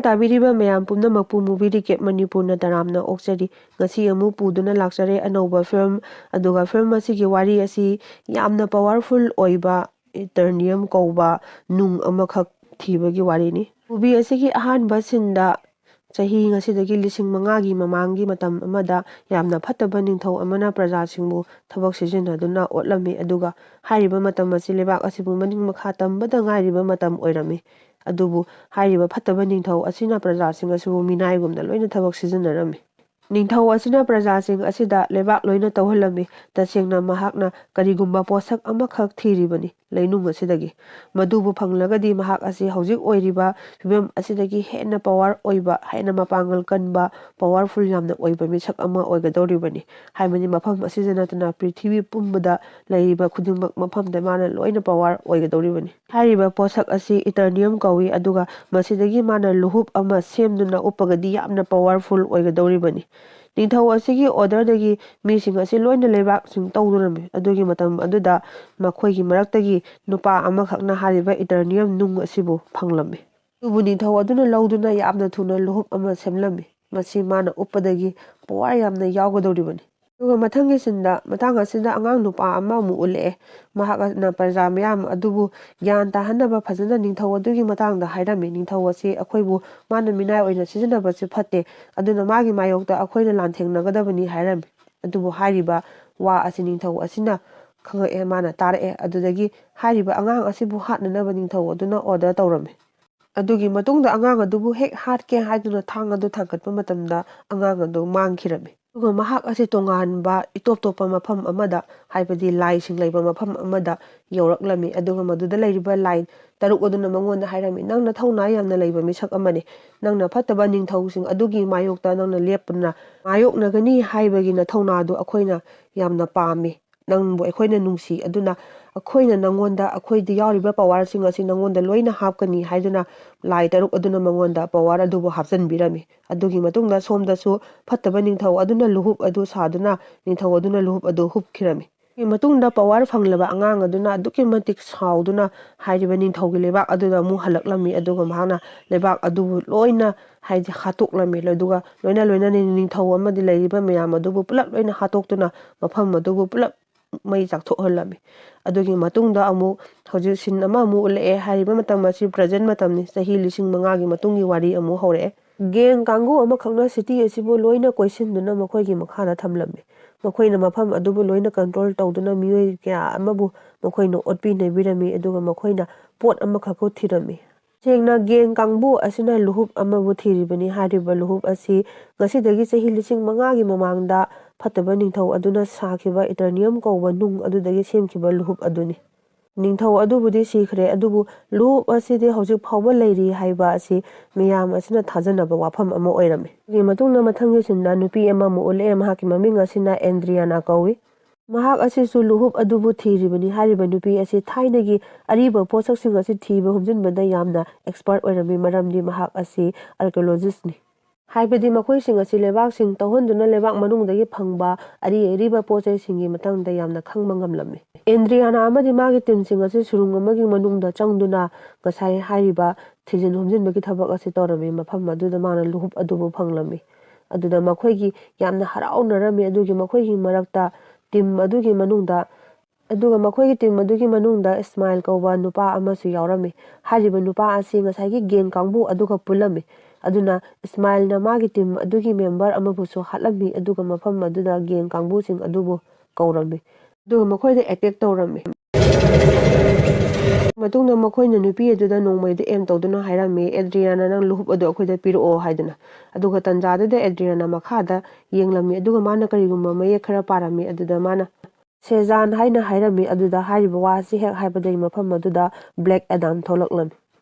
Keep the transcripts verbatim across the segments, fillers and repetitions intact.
ꯇꯥꯕꯤꯔꯤꯕ ꯃꯌꯥꯝ ꯄꯨꯝꯅꯃꯛꯄꯨ movie recap ꯃꯅꯤꯄꯨꯔꯅ ꯇꯔꯥꯝꯅ ꯑꯣꯛꯆꯔꯤ꯫ ꯉꯁꯤ ꯑꯃꯨꯛ ꯄꯨꯗꯨꯅ ꯂꯥꯛꯆꯔꯦ ꯑꯅꯧꯕ ꯐꯤꯂꯝ꯫ ꯑꯗꯨꯒ ꯐꯤꯂꯝ ꯑꯁꯤꯒꯤ ꯋꯥꯔꯤ ꯑꯁꯤ ꯌꯥꯝꯅ ꯄꯋꯥꯔꯐꯨꯜ ꯑꯣꯏꯕ ꯏꯇꯔꯅꯤꯌꯝ ꯀꯧꯕ ꯅꯨꯡ ꯑꯃꯈꯛ ꯊꯤꯕꯒꯤ ꯋꯥꯔꯤꯅꯤ꯫ ꯃꯨꯚꯤ ꯑꯁꯤꯒꯤ ꯑꯍꯥꯟꯕ ꯁꯤꯟꯗ ꯆꯍꯤ ꯉꯁꯤꯗꯒꯤ ꯂꯤꯁꯤꯡ ꯃꯉꯥꯒꯤ ꯃꯃꯥꯡꯒꯤ ꯃꯇꯝ ꯑꯃꯗ ꯌꯥꯝꯅ ꯐꯠꯇꯕ ꯅꯤꯡꯊꯧ ꯑꯃꯅ ꯄ꯭ꯔꯖꯥꯁꯤꯡꯕꯨ ꯊꯕꯛ ꯁꯤꯖꯤꯟꯅꯗꯨꯅ ꯑꯣꯠꯂꯝꯃꯤ꯫ ꯑꯗꯨꯒ ꯍꯥꯏꯔꯤꯕ ꯃꯇꯝ ꯑꯁꯤ ꯂꯩꯕꯥꯛ ꯑꯁꯤꯕꯨ ꯃꯅꯤꯡ ꯃꯈꯥ ꯇꯝꯕꯗ ꯉꯥꯏꯔꯤꯕ ꯃꯇꯝ ꯑꯣꯏꯔꯝꯃꯤ꯫ ꯑꯗꯨꯕꯨ ꯍꯥꯏꯔꯤꯕ ꯐꯠꯇꯕ ꯅꯤꯡꯊꯧ ꯑꯁꯤꯅ ꯄ꯭ꯔꯖꯥꯁꯤꯡ ꯑꯁꯤꯕꯨ ꯃꯤꯅꯥꯏꯒꯨꯝꯅ ꯂꯣꯏꯅ ꯊꯕꯛ ꯁꯤꯖꯤꯟꯅꯔꯝꯃꯤ꯫ ꯅꯤꯡꯊꯧ ꯑꯁꯤꯅ ꯄ꯭ꯔꯖꯥꯁꯤꯡ ꯑꯁꯤꯗ ꯂꯩꯕꯥꯛ ꯂꯣꯏꯅ ꯇꯧꯍꯜꯂꯝꯃꯤ꯫ ꯇꯁꯦꯡꯅ ꯃꯍꯥꯛꯅ ꯀꯔꯤꯒꯨꯝꯕ ꯄꯣꯠꯁꯛ ꯑꯃꯈꯛ ꯊꯤꯔꯤꯕꯅꯤ ꯂꯩꯅꯨꯡ ꯑꯁꯤꯗꯒꯤ꯫ ꯃꯗꯨꯕꯨ ꯐꯪꯂꯒꯗꯤ ꯃꯍꯥꯛ ꯑꯁꯤ ꯍꯧꯖꯤꯛ ꯑꯣꯏꯔꯤꯕ ꯐꯤꯕꯝ ꯑꯁꯤꯗꯒꯤ ꯍꯦꯟꯅ ꯄꯋꯥꯔ ꯑꯣꯏꯕ, ꯍꯦꯟꯅ ꯃꯄꯥꯡꯒꯜ ꯀꯟꯕ, ꯄꯋꯥꯔꯐꯨꯜ ꯌꯥꯝꯅ ꯑꯣꯏꯕ ꯃꯤꯁꯛ ꯑꯃ ꯑꯣꯏꯒꯗꯧꯔꯤꯕꯅꯤ ꯍꯥꯏꯕꯅꯤ꯫ ꯃꯐꯝ ꯑꯁꯤꯗ ꯅꯠꯇꯅ ꯄ꯭ꯔꯤꯊꯤꯕꯤ ꯄꯨꯝꯕꯗ ꯂꯩꯔꯤꯕ ꯈꯨꯗꯤꯡꯃꯛ ꯃꯐꯝꯗ ꯃꯥꯅ ꯂꯣꯏꯅ ꯄꯋꯥꯔ ꯑꯣꯏꯒꯗꯧꯔꯤꯕꯅꯤ꯫ ꯍꯥꯏꯔꯤꯕ ꯄꯣꯠꯁꯛ ꯑꯁꯤ ꯏꯇꯔꯅꯤꯌꯝ ꯀꯧꯏ, ꯑꯗꯨꯒ ꯃꯁꯤꯗꯒꯤ ꯃꯥꯅ ꯂꯨꯍꯨꯞ ꯑꯃ ꯁꯦꯝꯗꯨꯅ ꯎꯞꯄꯒꯗꯤ ꯌꯥꯝꯅ ꯄꯋꯥꯔꯐꯨꯜ ꯑꯣꯏꯒꯗꯧꯔꯤꯕꯅꯤ꯫ ꯅꯤꯡꯊꯧ ꯑꯁꯤꯒꯤ ꯑꯣꯔꯗꯔꯗꯒꯤ ꯃꯤꯁꯤꯡ ꯑꯁꯤ ꯂꯣꯏꯅ ꯂꯩꯕꯥꯛꯁꯤꯡ ꯇꯧꯗꯨꯅ ꯂꯩꯔꯝꯃꯤ꯫ ꯑꯗꯨꯒꯤ ꯃꯇꯝ ꯑꯗꯨꯗ ꯃꯈꯣꯏꯒꯤ ꯃꯔꯛꯇꯒꯤ ꯅꯨꯄꯥ ꯑꯃꯈꯛꯅ ꯍꯥꯏꯔꯤꯕ ꯏꯇꯔꯅꯤꯌꯝ ꯅꯨꯡ ꯑꯁꯤꯕꯨ ꯐꯪꯂꯝꯃꯤ꯫ ꯑꯗꯨꯕꯨ ꯅꯤꯡꯊꯧ ꯑꯗꯨꯅ ꯂꯧꯗꯨꯅ ꯌꯥꯝꯅ ꯊꯨꯅ ꯂꯨꯍꯨꯞ ꯑꯃ ꯁꯦꯝꯂꯝꯃꯤ꯫ ꯃꯁꯤ ꯃꯥꯅ ꯎꯞꯄꯗꯒꯤ ꯄꯋꯥꯔ ꯌꯥꯝꯅ ꯌꯥꯎꯒꯗꯧꯔꯤꯕꯅꯤ꯫ ꯑꯗꯨꯒ ꯃꯊꯪꯒꯤ ꯁꯤꯟꯗ ꯃꯇꯥꯡ ꯑꯁꯤꯗ ꯑꯉꯥꯡ ꯅꯨꯄꯥ ꯑꯃ ꯑꯃꯨꯛ ꯎꯠꯂꯛꯑꯦ꯫ ꯃꯍꯥꯛꯅ ꯄ꯭ꯔꯖꯥ ꯃꯌꯥꯝ ꯑꯗꯨꯕꯨ ꯒ꯭ꯌꯥꯟ ꯇꯥꯍꯟꯅꯕ ꯐꯖꯅ ꯅꯤꯡꯊꯧ ꯑꯗꯨꯒꯤ ꯃꯇꯥꯡꯗ ꯍꯥꯏꯔꯝꯃꯤ꯫ ꯅꯤꯡꯊꯧ ꯑꯁꯤ ꯑꯩꯈꯣꯏꯕꯨ ꯃꯥꯅ ꯃꯤꯅꯥꯏ ꯑꯣꯏꯅ ꯁꯤꯖꯤꯟꯅꯕꯁꯤ ꯐꯠꯇꯦ, ꯑꯗꯨꯅ ꯃꯥꯒꯤ ꯃꯥꯌꯣꯛꯇ ꯑꯩꯈꯣꯏꯅ ꯂꯥꯟꯊꯦꯡꯅꯒꯗꯕꯅꯤ ꯍꯥꯏꯔꯝꯃꯤ꯫ ꯑꯗꯨꯕꯨ ꯍꯥꯏꯔꯤꯕ ꯋꯥ ꯑꯁꯤ ꯅꯤꯡꯊꯧ ꯑꯁꯤꯅ ꯈꯪꯉꯛꯑꯦ, ꯃꯥꯅ ꯇꯥꯔꯛꯑꯦ꯫ ꯑꯗꯨꯗꯒꯤ ꯍꯥꯏꯔꯤꯕ ꯑꯉꯥꯡ ꯑꯁꯤꯕꯨ ꯍꯥꯠꯅꯅꯕ ꯅꯤꯡꯊꯧ ꯑꯗꯨꯅ ꯑꯣꯔꯗꯔ ꯇꯧꯔꯝꯃꯤ꯫ ꯑꯗꯨꯒꯤ ꯃꯇꯨꯡꯗ ꯑꯉꯥꯡ ꯑꯗꯨꯕꯨ ꯍꯦꯛ ꯍꯥꯠꯀꯦ ꯍꯥꯏꯗꯨꯅ ꯊꯥꯡ ꯑꯗꯨ ꯊꯥꯡꯒꯠꯄ ꯃꯇꯝꯗ ꯑꯉꯥꯡ ꯑꯗꯨ ꯃꯥꯡꯈꯤꯔꯝꯃꯤ꯫ ꯑꯗꯨꯒ ꯃꯍꯥꯛ ꯑꯁꯤ ꯇꯣꯉꯥꯟꯕ ꯏꯇꯣꯞ ꯇꯣꯞꯄ ꯃꯐꯝ ꯑꯃꯗ, ꯍꯥꯏꯕꯗꯤ ꯂꯥꯏꯁꯤꯡ ꯂꯩꯕ ꯃꯐꯝ ꯑꯃꯗ ꯌꯧꯔꯛꯂꯝꯃꯤ꯫ ꯑꯗꯨꯒ ꯃꯗꯨꯗ ꯂꯩꯔꯤꯕ ꯂꯥꯏ ꯇꯔꯨꯛ ꯑꯗꯨꯅ ꯃꯉꯣꯟꯗ ꯍꯥꯏꯔꯝꯃꯤ, "ꯅꯪ ꯅꯊꯧꯅꯥ ꯌꯥꯝꯅ ꯂꯩꯕ ꯃꯤꯁꯛ ꯑꯃꯅꯤ꯫ ꯅꯪꯅ ꯐꯠꯇꯕ ꯅꯤꯡꯊꯧꯁꯤꯡ ꯑꯗꯨꯒꯤ ꯃꯥꯌꯣꯛꯇ ꯅꯪꯅ ꯂꯦꯞꯇꯨꯅ ꯃꯥꯌꯣꯛꯅꯒꯅꯤ ꯍꯥꯏꯕꯒꯤ ꯅꯊꯧꯅꯥꯗꯨ ꯑꯩꯈꯣꯏꯅ ꯌꯥꯝꯅ ꯄꯥꯝꯃꯤ꯫ ꯅꯪꯕꯨ ꯑꯩꯈꯣꯏꯅ ꯅꯨꯡꯁꯤ꯫ ꯑꯗꯨꯅ ꯑꯩꯈꯣꯏꯅ ꯅꯪꯉꯣꯟꯗ, ꯑꯩꯈꯣꯏꯗ ꯌꯥꯎꯔꯤꯕ ꯄꯋꯥꯔꯁꯤꯡ ꯑꯁꯤ ꯅꯪꯉꯣꯟꯗ ꯂꯣꯏꯅ ꯍꯥꯞꯀꯅꯤ" ꯍꯥꯏꯗꯨꯅ ꯂꯥꯏ ꯇꯔꯨꯛ ꯑꯗꯨꯅ ꯃꯉꯣꯟꯗ ꯄꯋꯥꯔ ꯑꯗꯨꯕꯨ ꯍꯥꯞꯆꯤꯟꯕꯤꯔꯝꯃꯤ꯫ ꯑꯗꯨꯒꯤ ꯃꯇꯨꯡꯗ ꯁꯣꯝꯗꯁꯨ ꯐꯠꯇꯕ ꯅꯤꯡꯊꯧ ꯑꯗꯨꯅ ꯂꯨꯍꯨꯞ ꯑꯗꯨ ꯁꯥꯗꯨꯅ ꯅꯤꯡꯊꯧ ꯑꯗꯨꯅ ꯂꯨꯍꯨꯞ ꯑꯗꯨ ꯍꯨꯞꯈꯤꯔꯝꯃꯤ꯫ ꯒꯤ ꯃꯇꯨꯡꯗ ꯄꯋꯥꯔ ꯐꯪꯂꯕ ꯑꯉꯥꯡ ꯑꯗꯨꯅ ꯑꯗꯨꯛꯀꯤ ꯃꯇꯤꯛ ꯁꯥꯎꯗꯨꯅ ꯍꯥꯏꯔꯤꯕ ꯅꯤꯡꯊꯧꯒꯤ ꯂꯩꯕꯥꯛ ꯑꯗꯨꯗ ꯑꯃꯨꯛ ꯍꯜꯂꯛꯂꯝꯃꯤ꯫ ꯑꯗꯨꯒ ꯃꯍꯥꯛꯅ ꯂꯩꯕꯥꯛ ꯑꯗꯨꯕꯨ ꯂꯣꯏꯅ, ꯍꯥꯏꯗꯤ, ꯍꯥꯠꯇꯣꯛꯂꯝꯃꯤ꯫ ꯑꯗꯨꯒ ꯂꯣꯏꯅ ꯂꯣꯏꯅꯅ ꯅꯤꯡꯊꯧ ꯑꯃꯗꯤ ꯂꯩꯔꯤꯕ ꯃꯌꯥꯝ ꯑꯗꯨꯕꯨ ꯄꯨꯂꯞ ꯂꯣꯏꯅ ꯍꯥꯠꯇꯣꯛꯇꯨꯅ ꯃꯐꯝ ꯑꯗꯨꯕꯨ ꯄꯨꯂꯞ ꯃꯩ ꯆꯥꯛꯊꯣꯛꯍꯜꯂꯝꯃꯤ꯫ ꯑꯗꯨꯒꯤ ꯃꯇꯨꯡꯗ ꯑꯃꯨꯛ ꯍꯧꯖꯤꯛ ꯁꯤꯟ ꯑꯃ ꯑꯃꯨꯛ ꯎꯠꯂꯛꯑꯦ꯫ ꯍꯥꯏꯔꯤꯕ ꯃꯇꯝ ꯑꯁꯤ ꯄ꯭ꯔꯖꯦꯟ ꯃꯇꯝꯅꯤ꯫ ꯆꯍꯤ ꯂꯤꯁꯤꯡ ꯃꯉꯥꯒꯤ ꯃꯇꯨꯡꯒꯤ ꯋꯥꯔꯤ ꯑꯃꯨꯛ ꯍꯧꯔꯛꯑꯦ꯫ ꯒꯦꯡ ꯀꯥꯡꯕꯨ ꯑꯃꯈꯛꯅ ꯁꯤꯇꯤ ꯑꯁꯤꯕꯨ ꯂꯣꯏꯅ ꯀꯣꯏꯁꯤꯟꯗꯨꯅ ꯃꯈꯣꯏꯒꯤ ꯃꯈꯥꯗ ꯊꯝꯂꯝꯃꯤ꯫ ꯃꯈꯣꯏꯅ ꯃꯐꯝ ꯑꯗꯨꯕꯨ ꯂꯣꯏꯅ ꯀꯟꯇ꯭ꯔꯣꯜ ꯇꯧꯗꯨꯅ ꯃꯤꯑꯣꯏ ꯀꯌꯥ ꯑꯃꯕꯨ ꯃꯈꯣꯏꯅ ꯑꯣꯠꯄꯤ ꯅꯩꯕꯤꯔꯝꯃꯤ꯫ ꯑꯗꯨꯒ ꯃꯈꯣꯏꯅ ꯄꯣꯠ ꯑꯃꯈꯛꯄꯨ ꯊꯤꯔꯝꯃꯤ꯫ ꯇꯁꯦꯡꯅ ꯒꯦꯡ ꯀꯥꯡꯕꯨ ꯑꯁꯤꯅ ꯂꯨꯍꯨꯞ ꯑꯃꯕꯨ ꯊꯤꯔꯤꯕꯅꯤ꯫ ꯍꯥꯏꯔꯤꯕ ꯂꯨꯍꯨꯞ ꯑꯁꯤ ꯉꯁꯤꯗꯒꯤ ꯆꯍꯤ ꯂꯤꯁꯤꯡ ꯃꯉꯥꯒꯤ ꯃꯃꯥꯡꯗ ꯐꯠꯇꯕ ꯅꯤꯡꯊꯧ ꯑꯗꯨꯅ ꯁꯥꯈꯤꯕ ꯏꯇꯔꯅꯤꯌꯝ ꯀꯧꯕ ꯅꯨꯡ ꯑꯗꯨꯗꯒꯤ ꯁꯦꯝꯈꯤꯕ ꯂꯨꯍꯨꯞ ꯑꯗꯨꯅꯤ꯫ ꯅꯤꯡꯊꯧ ꯑꯗꯨꯕꯨꯗꯤ ꯁꯤꯈ꯭ꯔꯦ, ꯑꯗꯨꯕꯨ ꯂꯨꯍꯨꯞ ꯑꯁꯤꯗꯤ ꯍꯧꯖꯤꯛ ꯐꯥꯎꯕ ꯂꯩꯔꯤ ꯍꯥꯏꯕ ꯑꯁꯤ ꯃꯤꯌꯥꯝ ꯑꯁꯤꯅ ꯊꯥꯖꯅꯕ ꯋꯥꯐꯝ ꯑꯃ ꯑꯣꯏꯔꯝꯃꯤ꯫ ꯑꯗꯨꯒꯤ ꯃꯇꯨꯡꯗ ꯃꯊꯪꯒꯤ ꯁꯤꯟꯗ ꯅꯨꯄꯤ ꯑꯃꯃꯨꯛ ꯎꯠꯂꯛꯑꯦ꯫ ꯃꯍꯥꯛꯀꯤ ꯃꯃꯤꯡ ꯑꯁꯤꯅ ꯑꯦꯟꯗ꯭ꯔꯤꯌꯥꯅꯥ ꯀꯧꯏ꯫ ꯃꯍꯥꯛ ꯑꯁꯤꯁꯨ ꯂꯨꯍꯨꯞ ꯑꯗꯨꯕꯨ ꯊꯤꯔꯤꯕꯅꯤ꯫ ꯍꯥꯏꯔꯤꯕ ꯅꯨꯄꯤ ꯑꯁꯤ ꯊꯥꯏꯅꯒꯤ ꯑꯔꯤꯕ ꯄꯣꯠꯁꯛꯁꯤꯡ ꯑꯁꯤ ꯊꯤꯕ ꯍꯨꯝꯖꯤꯟꯕꯗ ꯌꯥꯝꯅ ꯑꯦꯛꯁꯄꯔꯠ ꯑꯣꯏꯔꯝꯃꯤ, ꯃꯔꯝꯗꯤ ꯃꯍꯥꯛ ꯑꯁꯤ ꯑꯥꯔꯀꯤꯑꯣꯂꯣꯖꯤꯁ꯭ꯠꯅꯤ꯫ ꯍꯥꯏꯕꯗꯤ ꯃꯈꯣꯏꯁꯤꯡ ꯑꯁꯤ ꯂꯩꯕꯥꯛꯁꯤꯡ ꯇꯧꯍꯟꯗꯨꯅ ꯂꯩꯕꯥꯛ ꯃꯅꯨꯡꯗꯒꯤ ꯐꯪꯕ ꯑꯔꯤ ꯑꯔꯤꯕ ꯄꯣꯠ ꯆꯩꯁꯤꯡꯒꯤ ꯃꯇꯥꯡꯗ ꯌꯥꯝꯅ ꯈꯪꯕ ꯉꯝꯂꯝꯃꯤ꯫ ꯑꯦꯟꯗ꯭ꯔꯤꯌꯥꯅꯥ ꯑꯃꯗꯤ ꯃꯥꯒꯤ ꯇꯤꯝꯁꯤꯡ ꯑꯁꯤ ꯁꯨꯔꯨꯡ ꯑꯃꯒꯤ ꯃꯅꯨꯡꯗ ꯆꯪꯗꯨꯅ ꯉꯁꯥꯏ ꯍꯥꯏꯔꯤꯕ ꯊꯤꯖꯤꯟ ꯍꯨꯝꯖꯤꯟꯕꯒꯤ ꯊꯕꯛ ꯑꯁꯤ ꯇꯧꯔꯝꯃꯤ꯫ ꯃꯐꯝ ꯑꯗꯨꯗ ꯃꯥꯅ ꯂꯨꯍꯨꯞ ꯑꯗꯨꯕꯨ ꯐꯪꯂꯝꯃꯤ꯫ ꯑꯗꯨꯗ ꯃꯈꯣꯏꯒꯤ ꯌꯥꯝꯅ ꯍꯔꯥꯎꯅꯔꯝꯃꯤ꯫ ꯑꯗꯨꯒꯤ ꯃꯈꯣꯏꯒꯤ ꯃꯔꯛꯇ, ꯇꯤꯝ ꯑꯗꯨꯒꯤ ꯃꯅꯨꯡꯗ, ꯑꯗꯨꯒ ꯃꯈꯣꯏꯒꯤ ꯇꯤꯝ ꯑꯗꯨꯒꯤ ꯃꯅꯨꯡꯗ ꯏꯁꯃꯥꯏꯜ ꯀꯧꯕ ꯅꯨꯄꯥ ꯑꯃꯁꯨ ꯌꯥꯎꯔꯝꯃꯤ꯫ ꯍꯥꯏꯔꯤꯕ ꯅꯨꯄꯥ ꯑꯁꯤ ꯉꯁꯥꯏꯒꯤ ꯒꯦꯡ ꯀꯥꯡꯕꯨ ꯑꯗꯨꯒ ꯄꯨꯜꯂꯝꯃꯤ꯫ ꯑꯗꯨꯅ ꯏꯁꯃꯥꯏꯜꯅ ꯃꯥꯒꯤ ꯇꯤꯝ ꯑꯗꯨꯒꯤ ꯃꯦꯝꯕꯔ ꯑꯃꯕꯨꯁꯨ ꯍꯥꯠꯂꯝꯃꯤ, ꯑꯗꯨꯒ ꯃꯐꯝ ꯑꯗꯨꯗ ꯒꯦꯡ ꯀꯥꯡꯕꯨꯁꯤꯡ ꯑꯗꯨꯕꯨ ꯀꯧꯔꯝꯃꯤ꯫ ꯑꯗꯨꯒ ꯃꯈꯣꯏꯗ ꯑꯦꯇꯦꯛ ꯇꯧꯔꯝꯃꯤ꯫ ꯃꯇꯨꯡꯗ ꯃꯈꯣꯏꯅ ꯅꯨꯄꯤ ꯑꯗꯨꯗ ꯅꯣꯡꯃꯩꯗ ꯑꯦꯝ ꯇꯧꯗꯨꯅ ꯍꯥꯏꯔꯝꯃꯤ, "ꯑꯦꯗ꯭ꯔꯤꯌꯥꯅ, ꯅꯪ ꯂꯨꯍꯨꯞ ꯑꯗꯨ ꯑꯩꯈꯣꯏꯗ ꯄꯤꯔꯛꯑꯣ" ꯍꯥꯏꯗꯨꯅ꯫ ꯑꯗꯨꯒ ꯇꯟꯖꯥꯗꯨꯗ ꯑꯦꯗ꯭ꯔꯤꯌꯥꯅ ꯃꯈꯥꯗ ꯌꯦꯡꯂꯝꯃꯤ, ꯑꯗꯨꯒ ꯃꯥꯅ ꯀꯔꯤꯒꯨꯝꯕ ꯃꯌꯦꯛ ꯈꯔ ꯄꯥꯔꯝꯃꯤ꯫ ꯑꯗꯨꯗ ꯃꯥꯅ, "ꯁꯦꯖꯥꯟ" ꯍꯥꯏꯅ ꯍꯥꯏꯔꯝꯃꯤ꯫ ꯑꯗꯨꯗ ꯍꯥꯏꯔꯤꯕ ꯋꯥ ꯑꯁꯤ ꯍꯦꯛ ꯍꯥꯏꯕꯗꯒꯤ ꯃꯐꯝ ꯑꯗꯨꯗ ꯕ꯭ꯂꯦꯛ ꯑꯦꯗꯥꯝ ꯊꯣꯛꯂꯛꯂꯝꯃꯤ꯫